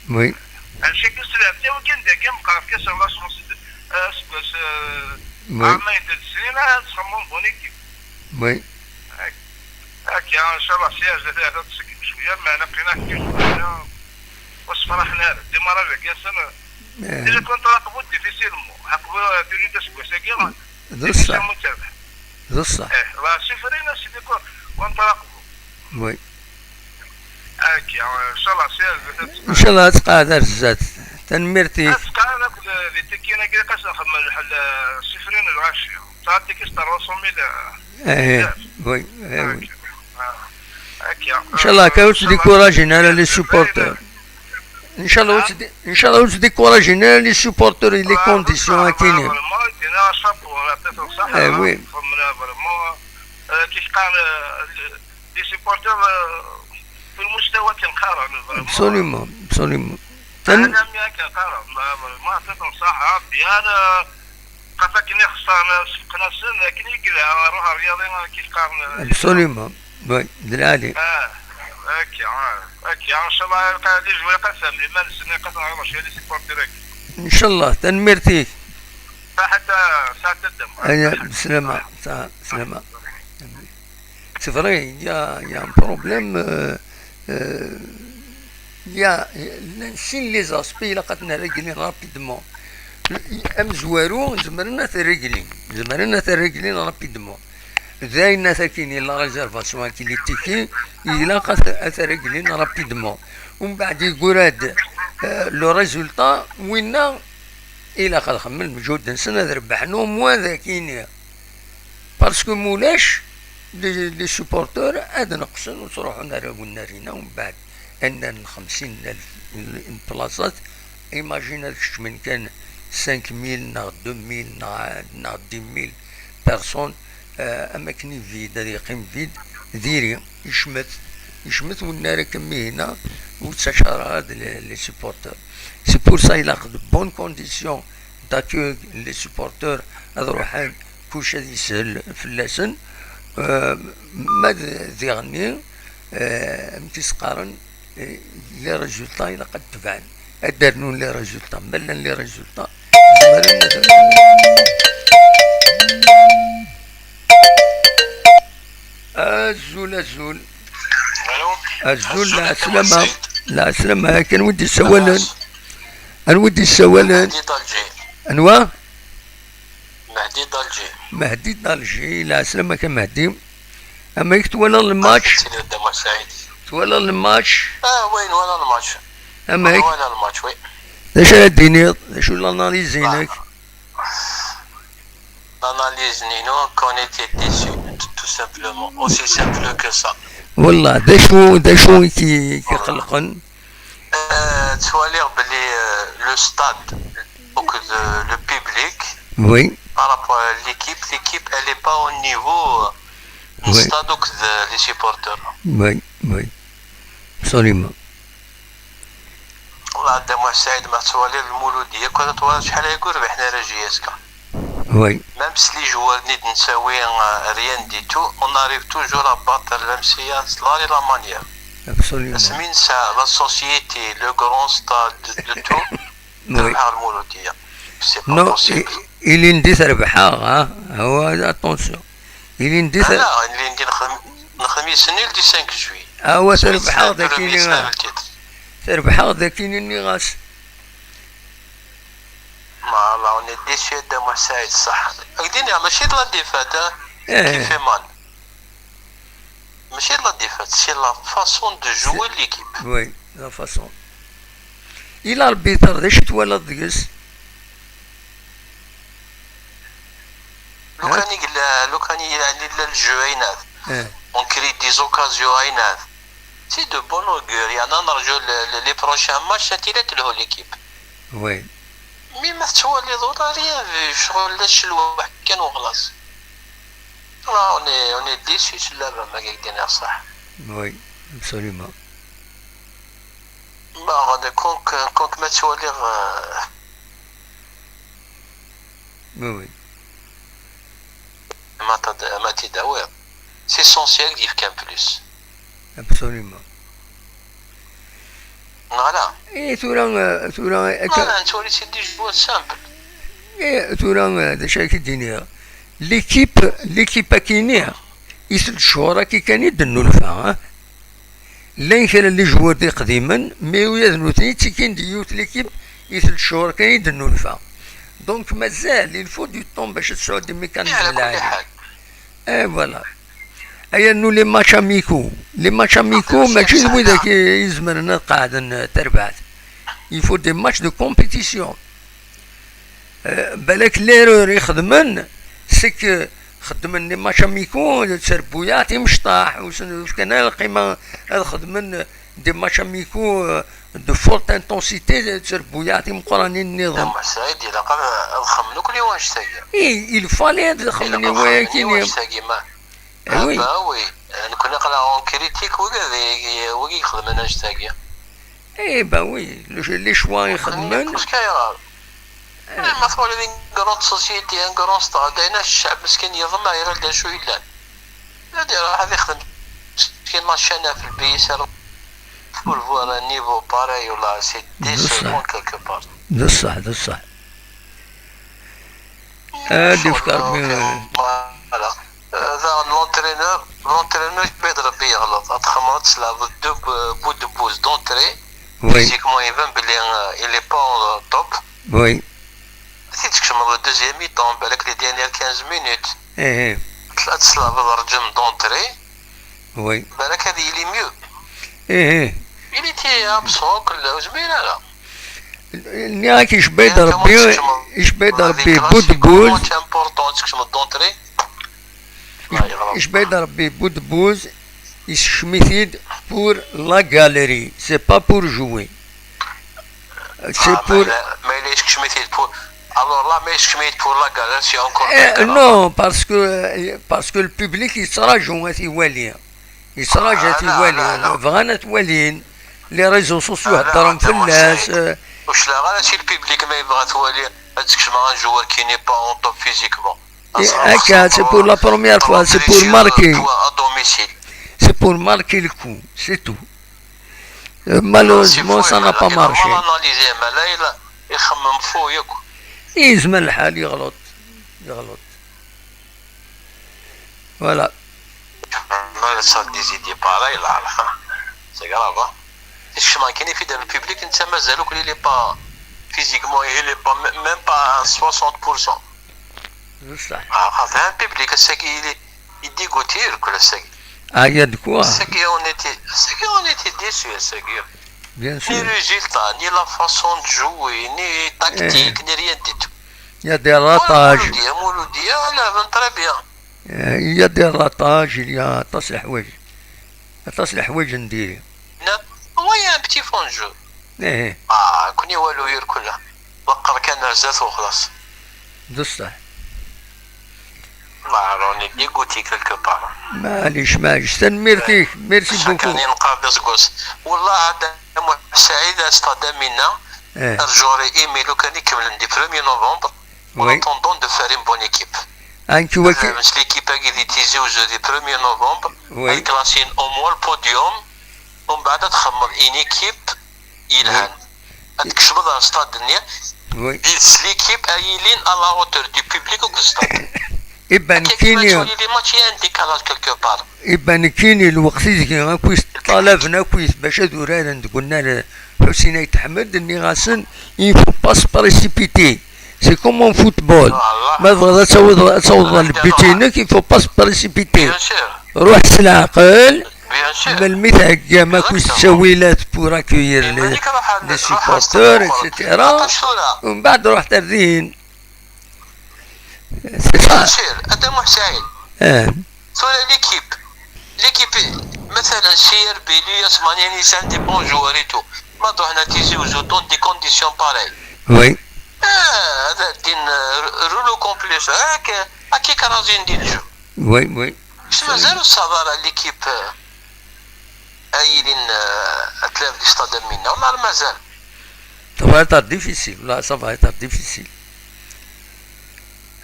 Oui. Acu i yeslan, tiwgin dagi meqqar fkan-asen la chance, eh, aseggas, eh, oui, ɛamayen d snin, ad ttxemmum boniki. Oui. Ak-, akka, ncallah, si ar zdat ad tṣeggem cwiya, meɛna qqin-ak kan cwiya, ur sefraḥen ara. Démarrage-agi-nsen, eh, déjà كون تراقبوا difficilement. Aqbu, eh, tuli-d aseggas-agi, d ṣṣeḥ. Difficilement terbeḥ. D ṣṣeḥ. Eh, la suffrir, sidi كون, كون تراقبوا. Oui. Akka, ncallah, si ar zdat. Ncallah ad tqeɛɛed ar zdat. Tanemmirt-ik. Ad tqeɛɛed akked di tikkin-agi, ilaq ad s-nxemmem lḥal, eh, sifrin lɣaci. Tesɛa tikki s terwa cent mille, eh, eh, oui, eh, oui. Akka. Ncallah, akka ur ttdikurajen ara les supporters. Ncallah ur ttdi-, ncallah ur ttdikurajen ara les supporters et les conditions akkin. Vraiment, chapeau, يعطيكم الصحة. Eh oui. Vraiment, eh, كيف قال, eh, les supporters, eh, في المستوى كنقارن، vraiment. Absolument, absolument. Tan- أنا مية كنقارن، ما، ما، ما عطيتهم صح، bien, eh, قفا كني خسرنا، سبقنا سن، لكن يقلع، روح رياضي، كيف قارن. Absolument, oui, d lɛali. آه، هكا، آه، هكا، إن شاء الله يلقى les joueurs يلقى سامي، ما نسمي يلقى سامي، ماشي les supporters هكا. Ncallah, tanemmirt-ik. Saḥa, saḥa, taddam. Aya, bslama, saḥa, bslama. C'est vrai, il y a, il y a un problème, euh, euh, il y a, llan sin les aspects ilaq ad ten-régler rapidement. Amezwaru, zemren ad t-régler, zemren ad t-régler rapidement. D ayen akkin, la réservation akkin, les tickets, ilaq ad t-, ad t-régler rapidement. Umbeɛd yeggura-d, euh, le résultat, winna ilaq ad xemmen lmeǧhud-nsen ad rebḥen au moins d akkin. Parce que mulac, Les, les supporters ad neqsen ur ttruḥun ara win ar ina, umbeɛd annar n xemsin n alef n plasat, imagine ad kecmen kan cinq mille neɣ deux mille neɣ, neɣ dix mille personnes, euh, am akken i vide, ad yeqqim vide, diri, yecmet, yecmet win ara kem-ihina, ur ttaččar ara d les, les supporters. C'est pour ça ilaq de bonnes conditions d'accueil, les supporters ad ruḥen, kullec ad yeshel fell-asen. Euh, ma d, diɣenni, euh, amek i s-qqaren, euh, les résultats ilaq ad tebɛen, ad d-rnun les résultats. Ma llan les résultats, zemren ad... Azul, azul. Azul, lɛeslama. Lɛeslama, kan wi d-issawalen? Anwa i d-issawalen? Mehdi d'Alger. Anwa? Mehdi d'Alger. Mehdi d'Alger, lɛeslama-k a Mehdi. Amek twalaḍ lmatch? Twalaḍ lmatch? Ah, oui, nwala lmatch. Amek? Nwala lmatch, oui. D acu ara d-tiniḍ? D acu l'analyse-inek? L'analyse-inu, qu'on était déçus, tout, tout simplement. Aussi simple que ça. Wallah, d acu, d acu i k-, i k-iqellqen? Euh, ttwaliɣ belli, euh, le stade, donc, euh, le public, oui, par rapport à l'équipe, l'équipe, elle est pas au niveau, euh, du, oui, stade, donc, euh, les supporters. Oui, oui. Absolument. Wallah, a Dda Muḥ Saɛid, ma tettwaliḍ Lmuludiyya, kan ad twaliḍ acḥal ay yurbeḥ n la J S K. Oui. Même si les joueurs n-, nettawi, euh, rien du tout, on arrive toujours à battre l'M C A, c'est la, la manière. Absolument. Asmi nesɛa la société, le grand stade, de, de tout, oui, terbeḥ Lmuludiyya. C'est pas possible. Non, i-, ilindi terbeḥ-aɣ, ha? Attention. Ilindi ter-, ah, ilindi nxem-, nxemmis-nni le cinq juillet. Awa, terbeḥ-aɣ dagi, terbeḥ-aɣ dagi, nniɣ-as. Voilà, on est déçus, a Dda Muḥ Saɛid, ṣṣeḥ. Ak d-iniɣ, mačči d la défaite, hein, eh, qui fait mal. Mačči d la défaite, c'est la façon de jouer l'équipe. Oui, la façon. I l'arbitre, d acu twalaḍ deg-s? Lukan i yella, lukan i yella, yella le jeu ayennat. Eh. On crée des occasions ayennat. C'est de bon augure. Yeɛni ad nerǧu le, le, les prochains matchs, ad tili telhu l'équipe. Oui. Mi ma tettwaliḍ ula rien, ccɣel d acelweḥ kan uxlaṣ. Là, on est, on est déçus sur la rame, ma ak-d-iniɣ ṣṣeḥ. Oui, absolument. Ma, donc, donc, ma ttwaliɣ, euh, oui, oui. Ma t-, ma t-id-tawiḍ. C'est essentiel ad yefk un plus. Absolument. Neɣ ala? Eh, tura, eh, tura, akka. Voilà, nettwali-tt-id des joueurs simples. Eh, tura, eh, d acu ara k-id-iniɣ? L'équipe, l'équipe akini, i tlata cchur akka kan i d-nnulfa, eh? Llan kra n les joueurs d iqdimen, mais ula d nutni ttikin-d yiwet l'équipe i tlata cchur kan i d-nnulfa. Donc mazal, il faut du temps bac ad tesɛuḍ des mécanismes n lɛali. Eh, voilà. Ay, rnu les matchs amicaux. Les matchs amicaux, mačči d widak i izemren ad qeɛden, eh, tarbaɛt. Il faut des matchs de compétition. Eh, balak l'erreur i xedmen, c'est que xedmen les matchs amicaux d tterbuyaɛt imecṭaḥ, ur sen-fkan ara lqima ad xedmen des matchs amicaux, euh, de forte intensité, d tterbuyaɛt imeqqranen nniḍen. Dda Muḥ Saɛid, ilaq ad, ad xemmen akk i wannect-agi. I, il fallait ad xemmen i wayagi-nni. Ilaq ad xemmen i wannect-agi, ma. Eh oui. Ah, bah oui. Eh, nekkni aql-aɣ on critique wigi, wigi ixedmen annect-agi. Eh, bah oui, le, les choix i xedmen. Parce que ayɣer? Eh, ma twaliḍ une grande société, un grand stade, ayna ccɛeb meskin yeḍmeɛ, yella d acu yellan. Ad iruḥ ad ixdem meskin la chaîne في البيس, pour voir un niveau pareil, ولا c'est décevant quelque part. D ṣṣeḥ, d ṣṣeḥ. Ad yefk Ṛebbi. Voilà. Euh, daɣen l'entraîneur, l'entraîneur, yebɣa-d Ṛebbi yeɣleḍ. Ad txemmeḍ ad teslabeḍ deux bu-, bout de bout d'entrée. Oui. Physiquement, iban belli, euh, il est pas au top. Oui. Ad t-id-tkecmeḍ le deuxième mi-temps, balak les dernières quinze minutes. Eh, eh. Ad teslabeḍ rǧem d'entrée. Oui. Balak ad yili mieux. Eh, eh. Il était absent, ur zmireɣ ara. Nniɣ-ak, icba-d Ṛebbi, icba-d Ṛebbi bout de bout. Match important, tkecmeḍ d'entrée. Ah, yeɣleḍ. Icba-yi-d Rebbi, Boudbouz yessekcem-it-id pour la galerie, c'est pas pour jouer. C'est Ah, pour... ma yella, ma yella yessekcem-it-id pour. Alors là, ma yessekcem-it-id pour la galerie, c'est encore Eh, pire. Non, parce que, parce que le public yettṛaju ad t-iwali. Yettṛaju ad Ah, t-iwali. non, non, non. Bɣan ad t-walin. Les réseaux sociaux Ah, non, heddren attends, fell-as. c'est- Ur cleɣ ara si le public ma yebɣa ad t-wali, ad tkecmeɣ un joueur qui n'est pas en top physiquement. Eh, Akka, c'est pour la première fois, c'est pour marquer. À domicile. C'est pour marquer le coup, c'est tout. Euh, Malheureusement, ça n'a pas marché. Analyser, mais là, il a, il a même faux, il a Yezmer lḥal yeɣleḍ. Yeɣleḍ. Voilà. Mal ça des idées pareilles, là, là. C'est grave, hein. C'est ce qui manque, il est dans le public, il ne sait pas, il n'est pas physiquement, il n'est pas, même pas à soixante pour cent. بصح. Ah, c'est un public, c'est qu'il est, il dégoûte, quoi, c'est Ah, il y a de quoi. C'est qu'on était, c'est qu'on était déçus, c'est que Bien ni sûr. résultat, ni la façon de jouer, ni tactique, ni rien du tout. Il y a des ratages. Mouloudi, Mouloudi, ah, là, très bien. Euh, Il y a des ratages, il y a aṭas leḥwayeǧ. Aṭas leḥwayeǧ n diri. Non, oui, un petit fond de jeu. Eh, Ah, كوني والو يركلها. وقر كان رزاز وخلاص. بصح. Bah, on est dégoûté quelque part. معليش، معليش. Tanemmirt-ik. Merci Chaque beaucoup. année نقابل زكوس. والله هذا سعيد استاد منا. Eh. J'aurais aimé لو كان يكمل دي premier novembre. En Oui. Attendant de faire une bonne équipe. Anki waki. L'équipe qui est Tizi Ouzou du premier novembre. Oui. Classé au moins le podium. ومن بعد تخمم une équipe يلهان. تكشف هذا الاستاد الدنيا. Oui. L'équipe à la hauteur du public au stade. يبان كيما كيني. تولي les matchs, il y a un décalage quelque part. يبان كيني الوقت يزكي غاكويس طلبنا كويس باش هاد ورارا قلنا لحسين ايت احمد اني غاسن. Il faut pas se précipiter. C'est comme en football. والله. ما تبغى تصوض تصوض البيتينك, il faut pas se précipiter. Bien sûr. روح سلعقل. Bien sûr. ملمي تهكا ماكويس تساويلات pour accueillir les, مليك راح les راح supporters, et cetera. الصورة. ومن بعد روح تردين. C'est Bien ça. sûr. هذا محسن. اه. Sur l'équipe. L'équipe, مثلا C R B, l'U S Mania, ils sont des bons joueurs et tout. ما تروح نتيزي وزو dans des conditions pareilles. Oui. آه، هذا الدين رولو كومبليس هاك. هاكي كان راجين دي الجو. Oui, oui. شو مازالوا الصدارة l'équipe. آه، ايلين آه، اتلاف دي ستاد منا والله مازال. Ça va être difficile. Là, ça va être difficile.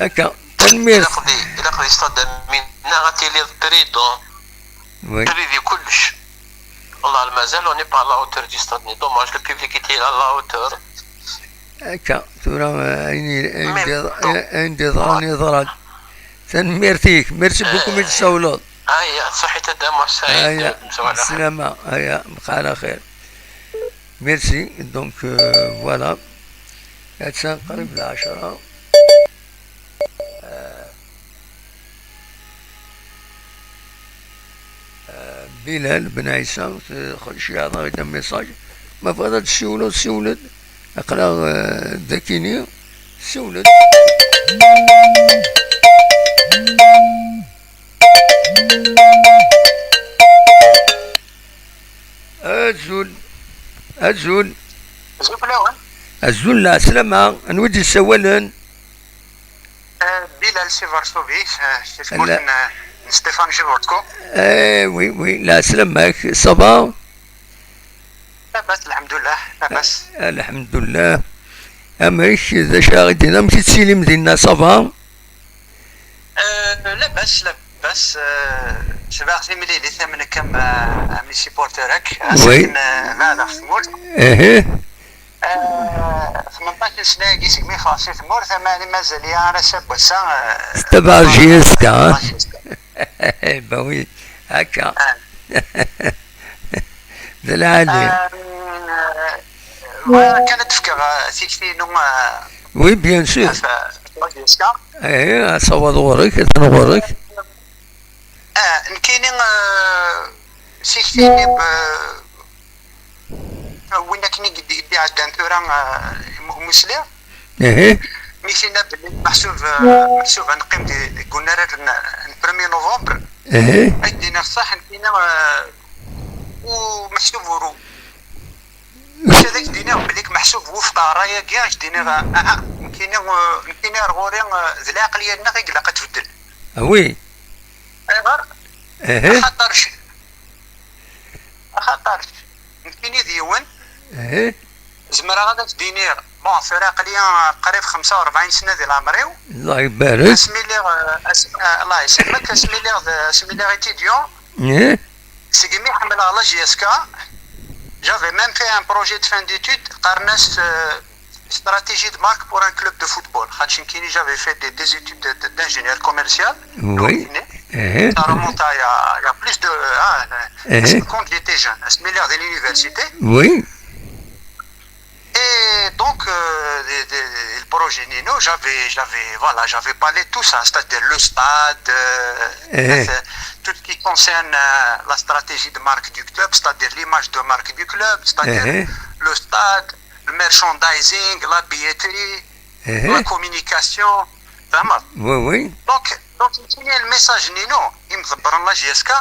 هكا. تنميرت. الا قضي الا قضي ستاد منا غاتيلي بريدون. Oui. بريدي كلش. والله مازال on n'est pas à la hauteur du stade, mais dommage, le public était à la hauteur. هكا. ثورة عيني عندي عندي ضراني ضران. تنميرتيك. Merci beaucoup من تسولوط. هيا صحيت الدم والسعيد. هيا السلامة. هيا بقى على خير. Merci. Donc, euh, voilà. هادشي قريب العشرة. آه، آه، بلال بن عيسى، آه، شي هذا غير ميساج. ما بغا تسولو، سولت. اقرا، آه، داكيني، سولت. أزول. أزول. أزول فلاون. أزول العسلامة، أنوي دي السوالن؟ آه، بلال سي فارسوفي، آه، سي سمورت ن-، ن ستيفان جيفورتكو. آه، وي، وي، العسلامة، ça va؟ لاباس الحمد لله، لاباس. الحمد لله. أمريك، ذا شاغدين، أمشي تسيلي مدينة، ça va؟ آه، لاباس، لاباس، آه، شباب سي مليلي، ثمن كم، آه، أمي سيبورتورك. وي. لكن، آه، لا، لا، سمورت. إيه. آه، ثمنطاش سنة كي سقمي خاصي ثمورت، أما أنا مازال يا أنا ساب وسا، آه، تبع جيسكا، ها؟ Bah oui, هكا. ذا العالي. آه، وكانت تفكر، آه، سيكتينو، آه، Oui, bien sûr. في جيسكا. إيه، أصور غورك، أتنغورك. آه، نكيني، آه، سيكتيني ب-، وين كني قد يدي عدان ثورة، آه، م-، مسلي. إيه. ميسينا باللي محسوب، آه، محسوب نقيم دي، دي قلنا راه ن-، ن premier novembre. Ehe. Ad k-d-iniɣ ṣṣeḥ, nekkini, eh, ur meḥsub uru. Maca ad ak-d-iniɣ belli meḥsub wufqeɣ ṛṛay-agi, ad k-d-iniɣ, aha, nekkini, eh, nekkini ar ɣur-i, eh, d lɛeqliya-nneɣ i ilaq ad tbeddel. Ah oui. Ayɣer? Ehe. Axaṭer, axaṭer nekkini d yiwen. Ehe. Zemreɣ ad ak-d-iniɣ, bon, tura aql-i qrib xemsa u rebɛin sna di leɛmer-iw. Allah ibarek. Asmi lliɣ, eh, as-, eh, Allah yesselmek, asmi lliɣ d, asmi lliɣ étudiant, eh, segmi ḥemmleɣ la J S K, j'avais même fait un projet de fin d'études, qqaren-as, eh, stratégie de marque pour un club de football. Xaṭer nekkini, j'avais fait des, des études de, de, d'ingénieur commercial. Oui. Donc, eh, ça remonte à il y a, il y a plus de, ah, eh, quand j'étais jeune, asmi lliɣ di l'université. Oui. Et donc, euh, des, des, le projet Nino, j'avais, j'avais, voilà, j'avais parlé de tout ça, c'est-à-dire le stade, euh, eh, tout ce qui concerne, euh, la stratégie de marque du club, c'est-à-dire l'image de marque du club, c'est-à-dire, eh, le stade, le merchandising, la billetterie, eh, la communication, vraiment. Oui, oui. Donc, donc, le message Nino, il me prend la J S K,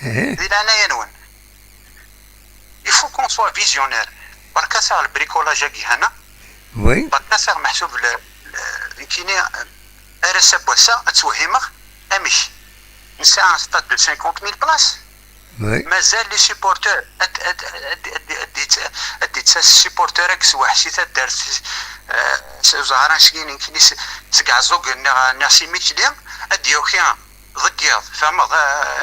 eh, di leɛnaya-nwen. Il faut qu'on soit visionnaire. Berka seɣ le bricolage-agi hana. Oui. Berka seɣ meḥsub le, le, nekkini, ar ass-a n wass-a, ad twehhimeɣ amek. Nesɛa un stade de cinquante mille places. Oui. Mazal les supporters, ad, ad, ad, ad, ad, ad, ad d-ittas supporter-agi s waḥci taddart, eh, s uẓaran syin nekkini s-, seg Ɛeẓẓug neɣ, neɣ si Mičli, ad d-yuki deg yiḍ, fehmeḍ,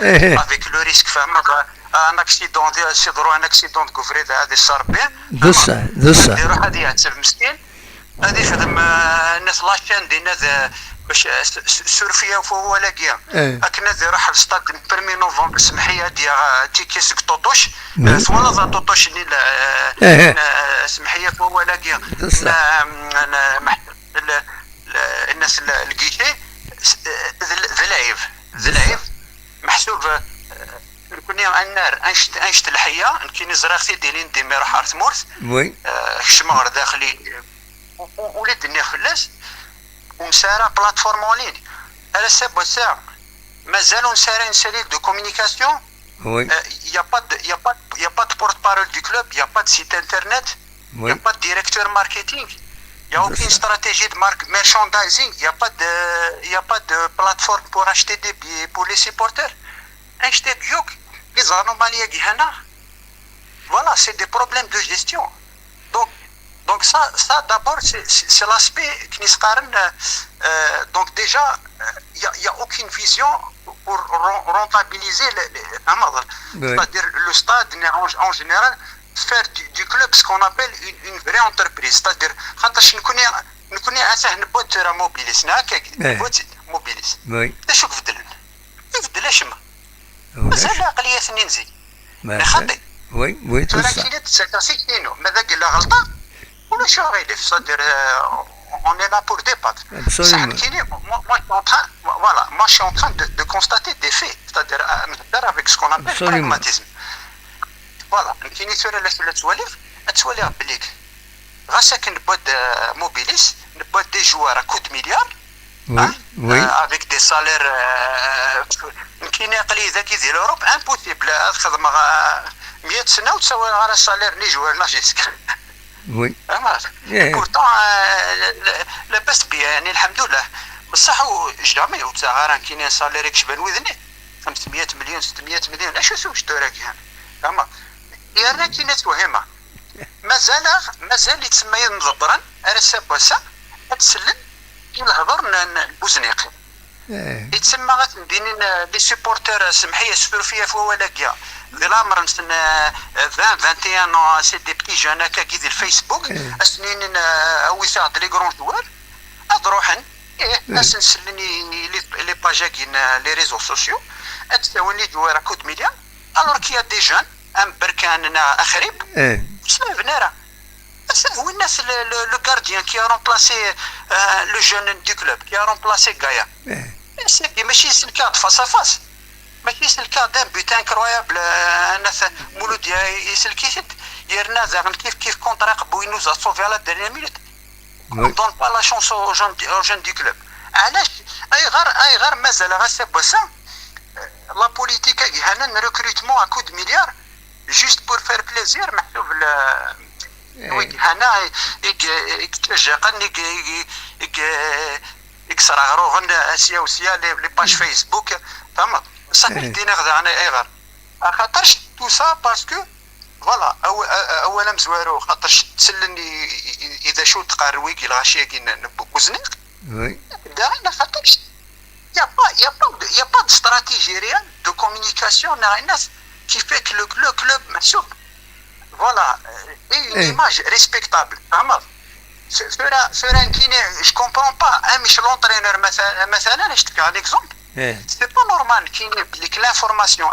eh, eh, avec le risque, fehmeḍ, eh, un accident, di-, si ḍru un accident deg ubrid, ad iṣṣer Rebbi, d ṣṣeḥ, d ṣṣeḥ. Ad iruḥ ad yeɛteb meskin, ad ixdem, eh, nat la chaîne dinna d, bac, eh, s-, s-, suref-iyi ɣef wawal-agi, eh, akken ad iruḥ ɣer stade n premier novembre, semḥ-iyi, ad yaɣ, eh, tiki seg Ṭuṭuc. Eh, twalaḍ a Ṭuṭuc-nni, eh, eh, eh, semḥ-iyi ɣef wawal-agi, d ṣṣeḥ. N, n, n, le, le, le, le guichet, s-, d, d lɛib, d lɛib. Meḥsub, eh, nekkni ad nerr anect, anect lḥeyya, nekkini ẓriɣ-t-id ilindi mi ruḥ ɣer tmurt. Oui. Eh, kecmeɣ ɣer daxel-i, u-, u-, ula d-nniɣ fell-as, ur nesɛi ara plateforme en ligne. Ar ass-a n wass-a, mazal ur nesɛi ara une cellule de communication. Oui. Euh, il y a pas de, il y a pas, il y a pas de porte-parole du club, il y a pas de site internet, il y a, oui, pas de directeur marketing, il y a aucune stratégie de marque merchandising, il y a pas de, il y a pas de plateforme pour acheter des billets pour les supporters. Acheter bio, les anomalies, voilà, c'est des problèmes de gestion. Donc, donc ça, ça d'abord, c'est, c'est, c'est l'aspect qui nous, euh, donc déjà, euh, il n'y a, il y a aucune vision pour ren-, rentabiliser les, les, hein, c'est-à-dire le stade, en, en général, faire du, du club ce qu'on appelle une, une vraie entreprise. C'est-à-dire, خاطرش نكوني، نكوني أسه نبوت ترى موبيليس، ناكا، إيه، نبوت موبيليس. Oui. شو بدلن؟ يبدل اش ما؟ مازال العقلية ثنين زي. ما خاطي. Oui, oui, tout ça. تراكيلات تسكاسي كينو، ماذا قال غلطة؟ ولا شو غير، c'est-à-dire, euh, on est là pour débattre. Absolument. صح، كيني، moi, moi, je suis en train, voilà, moi, je suis en train de, de constater des faits, c'est-à-dire, euh, نهضر avec ce qu'on appelle, absolument, pragmatisme. Voilà, كيني ثورة لا، لا تواليغ، تواليغ بليك. Ɣas akken newwa-d, euh, Mobilis, newwa-d des joueurs à coups de milliards, oui, hein, oui, euh, avec des salaires, euh, nekkini aql-i dagi di l'Europe, impossible ad xedmeɣ, euh, meyya sna ur ttawiɣ ara salaire n les joueurs n la J S K. Oui. Fehmeḍ? Eh. Et pourtant, euh, la, la, labas bi, يعني, الحمد لله. بصح و-، jamais ur ttaɣ ara nekkini salaire i yecban wid-nni. خمسمية مليون، ستمية مليون، acu tuget tura kan. Fehmeḍ? Yerna nekkini ad twehhimeɣ. Mazal-aɣ, mazal-itt ma imḍebbren ar ass-a n wass-a ad sellen i lehdur n, n Buzniq. Eh. Yettsemma ad ten-d-inin, eh, les supporters, eh, semḥ-iyi, suref-iyi ɣef wawal-agi, di leɛmer-nsen, eh, vingt, vingt et un ans, c'est des petits jeunes, akkagi di Facebook, eh, ad sen-inin, eh, awit-aɣ-d les grands joueurs, ad ruḥen, ih, eh, ad sen-sellen i, i les, les pages-agi n, eh, les réseaux sociaux, ad d-awin les joueurs à coups de milliards, alors qu'il y a des jeunes, am Berkan neɣ Axrib, eh, ur sɛiben ara. Ass-a, winna-t le, le, le gardien qui a remplacé, euh, le jeune du club, qui a remplacé Gaïa. Eh. Ass-agi, mačči isellek-aɣ-d face à face. Mačči isellek-aɣ-d un but incroyable, euh, Nat Mulud, isellek-it-id. Yerna daɣen kif kif contre aqbu, il nous a sauvé à la dernière minute. Oui. On donne pas la chance aux jeunes, aux jeunes du club. علاش؟ أيغر، أيغر مازال غير c'est pour ça. la politique-agi, hana n recrutement à coups de milliards, juste pour faire plaisir, meḥsub le, oui, hana, i, i, i, i, i, i sreɣruɣen asya u sya les, les pages Facebook, tama. Ça fait des nerfs, hana, ayɣer? Axaṭer tout ça parce que, voilà, aw-, a-, a-, awal amezwaru, xaṭer sellen i, i, i, i d acu teqqar wigi lɣaci-agi n, n bu-, buzniq. Oui. Da, axaṭer il n'y a pas, il y a pas de, il y a pas de stratégie réelle de communication, neɣ ayen-as, qui fait que le, le club, meḥsub, voilà, euh, est une image respectable, vraiment. Tura, tura nekkini, je comprends pas. Amek l'entraîneur, مثلا, مثلا, je te fais un exemple. C'est pas normal qu'il y ait que l'information,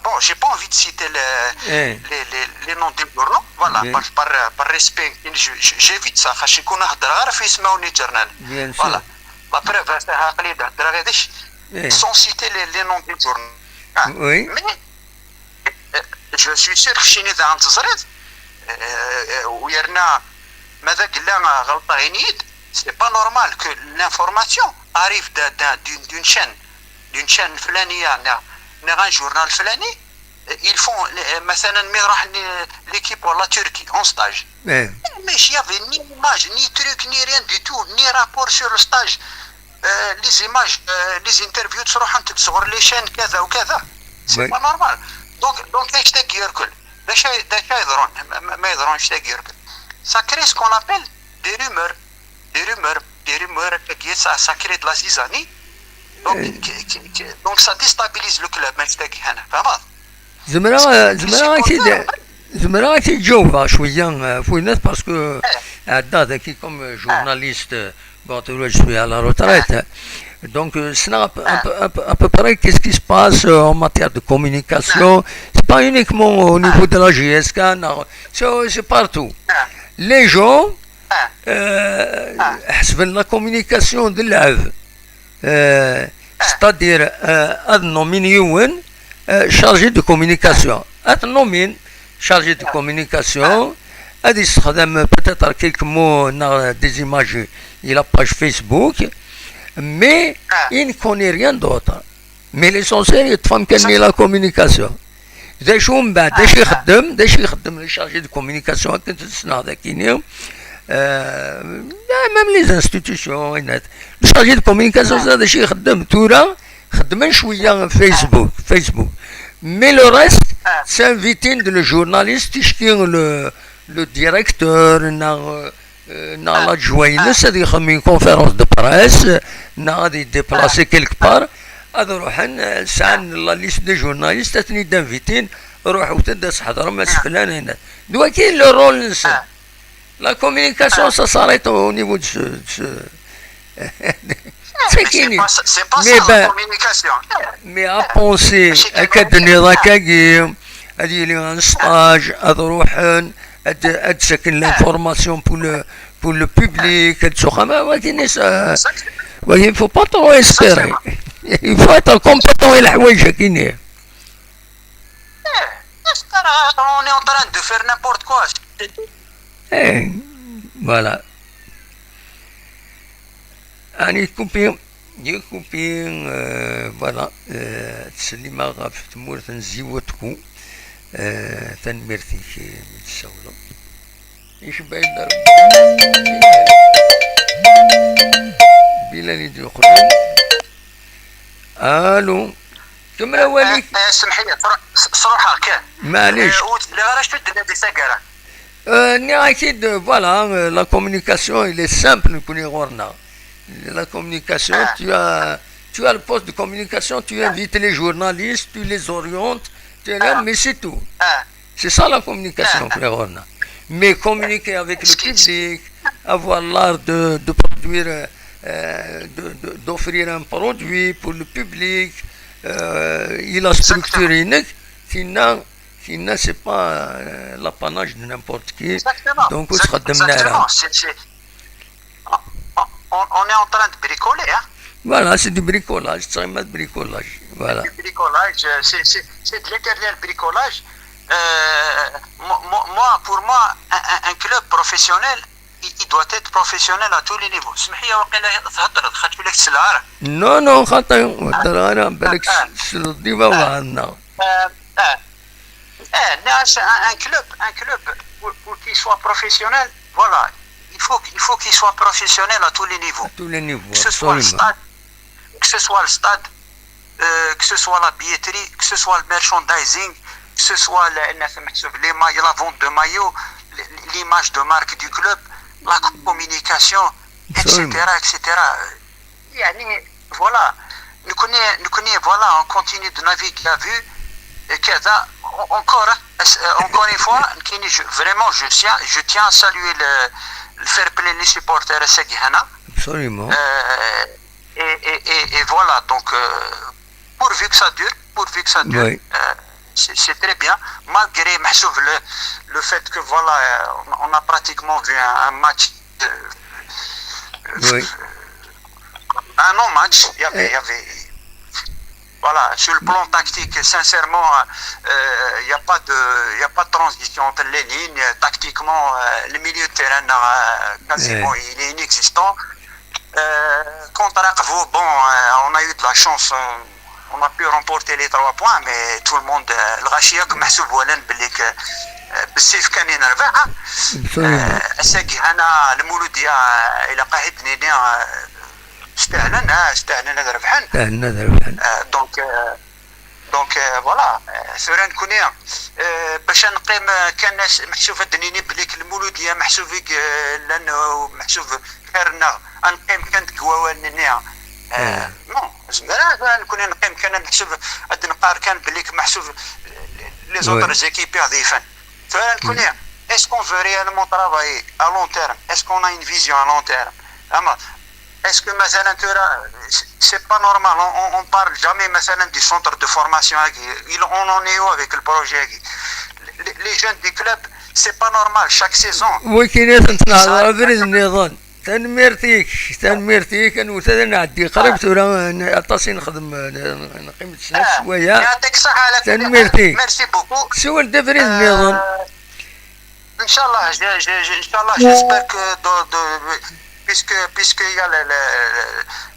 bon, j'ai pas envie de citer les, les, les, les noms des journaux, voilà, par, par, par respect, je, je, j'évite ça, خاطش يكون هضر غير في اسمه وني journal. Voilà. La preuve, c'est هاقلي هضر غير داش, sans citer les, les noms des journaux. Ah. Mais, euh, je suis sûr que chez nous, dans le, euh, euh, ويرنا, ماذا قلنا غلطة عينيد, c'est pas normal que l'information arrive de, de, d'une, d'une chaîne, d'une chaîne فلانية, نغ-, نغ un journal فلاني, ils font, euh, مثلا, مي راح ل-, l'équipe ولا Turquie en stage. Mais il y avait ni image, ni truc, ni rien du tout, ni rapport sur le stage. Euh, les images, euh, les interviews تروح انت تصغر les chaînes كذا وكذا. C'est pas normal. Donc, donc, ايش تقي يركل؟ ده شيء, ده شيء يضرون, ما, ما, ما يضرون ايش تقي يركل. Ça crée ce qu'on appelle des rumeurs, des rumeurs, des rumeurs, ça, ça crée de la zizanie. Donc, qui, qui, qui, donc ça déstabilise le club, ايش تقي هنا, فهمت؟ زمرا زمرا اكيد زمرا اكيد جاوبها شويه في وينات parce que عدا ذاكي comme journaliste, bon, je suis à la retraite. Donc, euh, c'est à peu, à peu, à peu près qu'est-ce qui se passe, euh, en matière de communication. C'est pas uniquement au niveau de la J S K, non. C'est, c'est partout. Les gens, euh, حسب la communication de l'œuvre. Euh, c'est-à-dire, euh, ad nommin yiwen, euh, chargé de communication. Ad nommin chargé de communication, ad yessexdem peut-être quelques mots, neɣ des images, il a page Facebook, mais il ne connaît rien d'autre. Mais l'essentiel, yeṭṭef amkan-nni la communication. D acu mbeɛd, d acu ixeddem, d acu ixeddem le chargé de communication, akken tt-ssneɣ dagini, euh, même les institutions, ayen-, le chargé de communication, d acu ixeddem tura, xeddmen cwiya Facebook, Facebook. Mais le reste, c'est invité de le journaliste, ticki le, le directeur, neɣ, euh, neɣ l'adjoint-ines, ad yexdem une conférence de presse, neɣ ad yedéplacer quelque part, ad ruḥen, euh, sɛan la liste des journalistes, ad ten-id-invitin, ruḥet-d ad tḥedrem aseflan, ayen-, d waki le rôle-nsen. La communication, ça s'arrête au niveau de ce, de ce, c'est pas, c'est pas ça, la communication. Mais à penser, akka d-tenniḍ akkagi, ad yili un stage, ad ruḥen, ad, ad d-saken l'information pour le, pour le public, ad suxxam, ah, wagi, ça, wagi, il faut pas trop espérer. Il faut être compétent i leḥwayeǧ-agi. On est en train de faire n'importe quoi. Eh, voilà. Ani kupi, yi kupi, euh, voilà, euh, ttsellimeɣ ɣef tmurt n Ziwetku. Euh, tanemmirt-ik, euh, mi d-tsawleḍ. Icebba-yi-d ar-, Bilal i d-yeqqlen. Allô. Kemmel awal-ik. Eh, eh, semḥ-iyi, sruḥ-, s-, sruḥeɣ kan. Maɛlic. Eh, ur telliɣ ara acu d-nniɣ di taggara. Euh, nniɣ-ak-id, euh, voilà, euh, la communication, il est simple, nekkni ɣur-neɣ. La communication, tu as, tu as le poste de communication, tu invites les journalistes, tu les orientes, tu es là, mais c'est tout. C'est ça la communication, nekkni ɣur-neɣ. Mais communiquer avec le public, avoir l'art de, de produire, euh, de, de, d'offrir un produit pour le public, euh, il a structuré, tinna, tinna, c'est pas, euh, l'apanage de n'importe qui. Donc, ur txeddem ara. Exactement. C'est, c'est, on, on, on est en train de bricoler, hein. Voilà, c'est du bricolage, c'est vraiment de bricolage. Voilà. Du bricolage, euh, c'est, c'est, c'est de l'éternel bricolage. Euh, moi, moi, moi, pour moi, un, un, un club professionnel, il, il doit être professionnel à tous les niveaux. Smeḥ-iyi, waqila theddreḍ, xaṭi ula tesla ara. Non, non, xaṭi, ur heddreɣ ara, balak s-, s-, dima bɣa-nneɣ. Euh, euh, euh, un, un club, un club pour, pour qu'il soit professionnel, voilà, il faut, il faut qu'il soit professionnel à tous les niveaux. À tous les niveaux, que ce soit le stade, que ce soit le stade, euh, que ce soit la billetterie, que ce soit le merchandising, que ce soit le, les ma-, la vente de maillots, l'image de marque du club, la communication, et cetera, et cetera. يعني، voilà. نكوني، نكوني، voilà, on continue de naviguer à vue. Et كذا, encore, euh, encore une fois, نكيني, je, vraiment, je tiens, je tiens à saluer le, le fair play, les supporters, c'est Ghana. Absolument. Euh, et, et, et, et voilà, donc, euh, pourvu que ça dure, pourvu que ça dure, oui, euh, c'est, c'est très bien. Malgré, محسوب, le, le fait que, voilà, euh, on, on a pratiquement vu un, un match, euh, oui, un non-match, il y avait, il y avait, voilà, sur le plan tactique, sincèrement, euh, il n'y a pas de, il y a pas de transition entre les lignes. Tactiquement, euh, le milieu de terrain, euh, quasiment, eh, il est inexistant. Euh, contre Akobo, bon, euh, on a eu de la chance, on, on a pu remporter les trois points, mais tout le monde, euh, الغاشية محسوب ولن بلي ك-, euh, بالسيف كان ينربح, hein. Absolument. Euh, ass-agi, أنا المولودية, euh, إلا قاعد نيني, euh, استاهلن, euh, استاهلن هذا ربحن. استاهلن هذا ربحن. Euh, donc, euh, Donc, euh, voilà, euh, ثورة نكوني, euh, باش نقيم, euh, كان ناس محسوب الدنيني بليك المولودية محسوب, euh, لأنه محسوب كارنا نقيم كانت قواوان نيا. Euh, non, زمرا نكوني نقيم كان محسوب, أد نقار كان بليك محسوب les autres équipes ضيفا. ثورة نكوني, est-ce qu'on veut réellement travailler à long terme? Est-ce qu'on a une vision à long terme? أما Est-ce que, مثلا, ثورة, c'est pas normal, on, on, on parle jamais, مثلا, du centre de formation هاكي. Il, on en est où avec le projet هاكي? Les, les jeunes du club, c'est pas normal, chaque saison. وكاين نتنهضر abrid نيضن. تنميرتيك، تنميرتيك، نوثا نعدي قريب ثورة, أطاس نخدم, نقيم سنة شوية. يعطيك الصحة على كل حال. تنميرتيك. Merci beaucoup. سوال دبري نيضن. إن شاء الله, je, je, je, إن شاء الله, j'espère que de, de, puisque, puisque il y a le, le,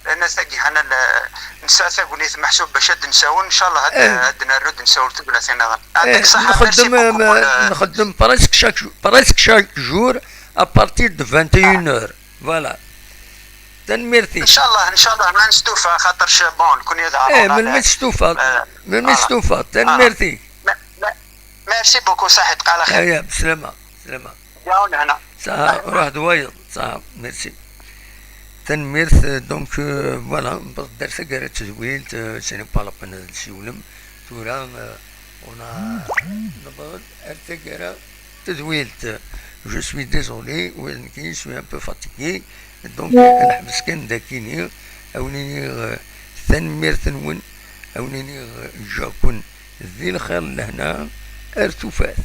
le, الناس تاعي هنا, ال-, نسا تاكونيت محسوب باش هاد نساون, إن شاء الله هاد, إيه, هاد نرد نساون تبلا سينا. يعطيك الصحة, merci beaucoup. نخدم, نخدم presque chaque jour, presque chaque jour à partir de vingt et une heures. Voilà. تنميرتي. إن شاء الله, إن شاء الله ما نستوفى, خاطرش, bon, نكون يدعى, إيه, من ما تستوفى, من ما تستوفى. تنميرتي. Merci beaucoup, صحيت قال خير. أيا, بسلامة, بسلامة. جاونا هنا. صح, روح دوايض, صح, merci. تنميرت, donc, euh, voilà, نبغي دار ثقارة تدويلت, euh, c'est pas la peine ad nsiwlem. ثورة, euh, on a, نبغي دار ثقارة تدويلت. Je suis désolé, وين كي, je suis un peu fatigué. Donc, نحبس كان داكيني, أونيني, euh, تنميرت نون, أونيني, euh, جاكن ذي الخير لهنا, أرتوفات.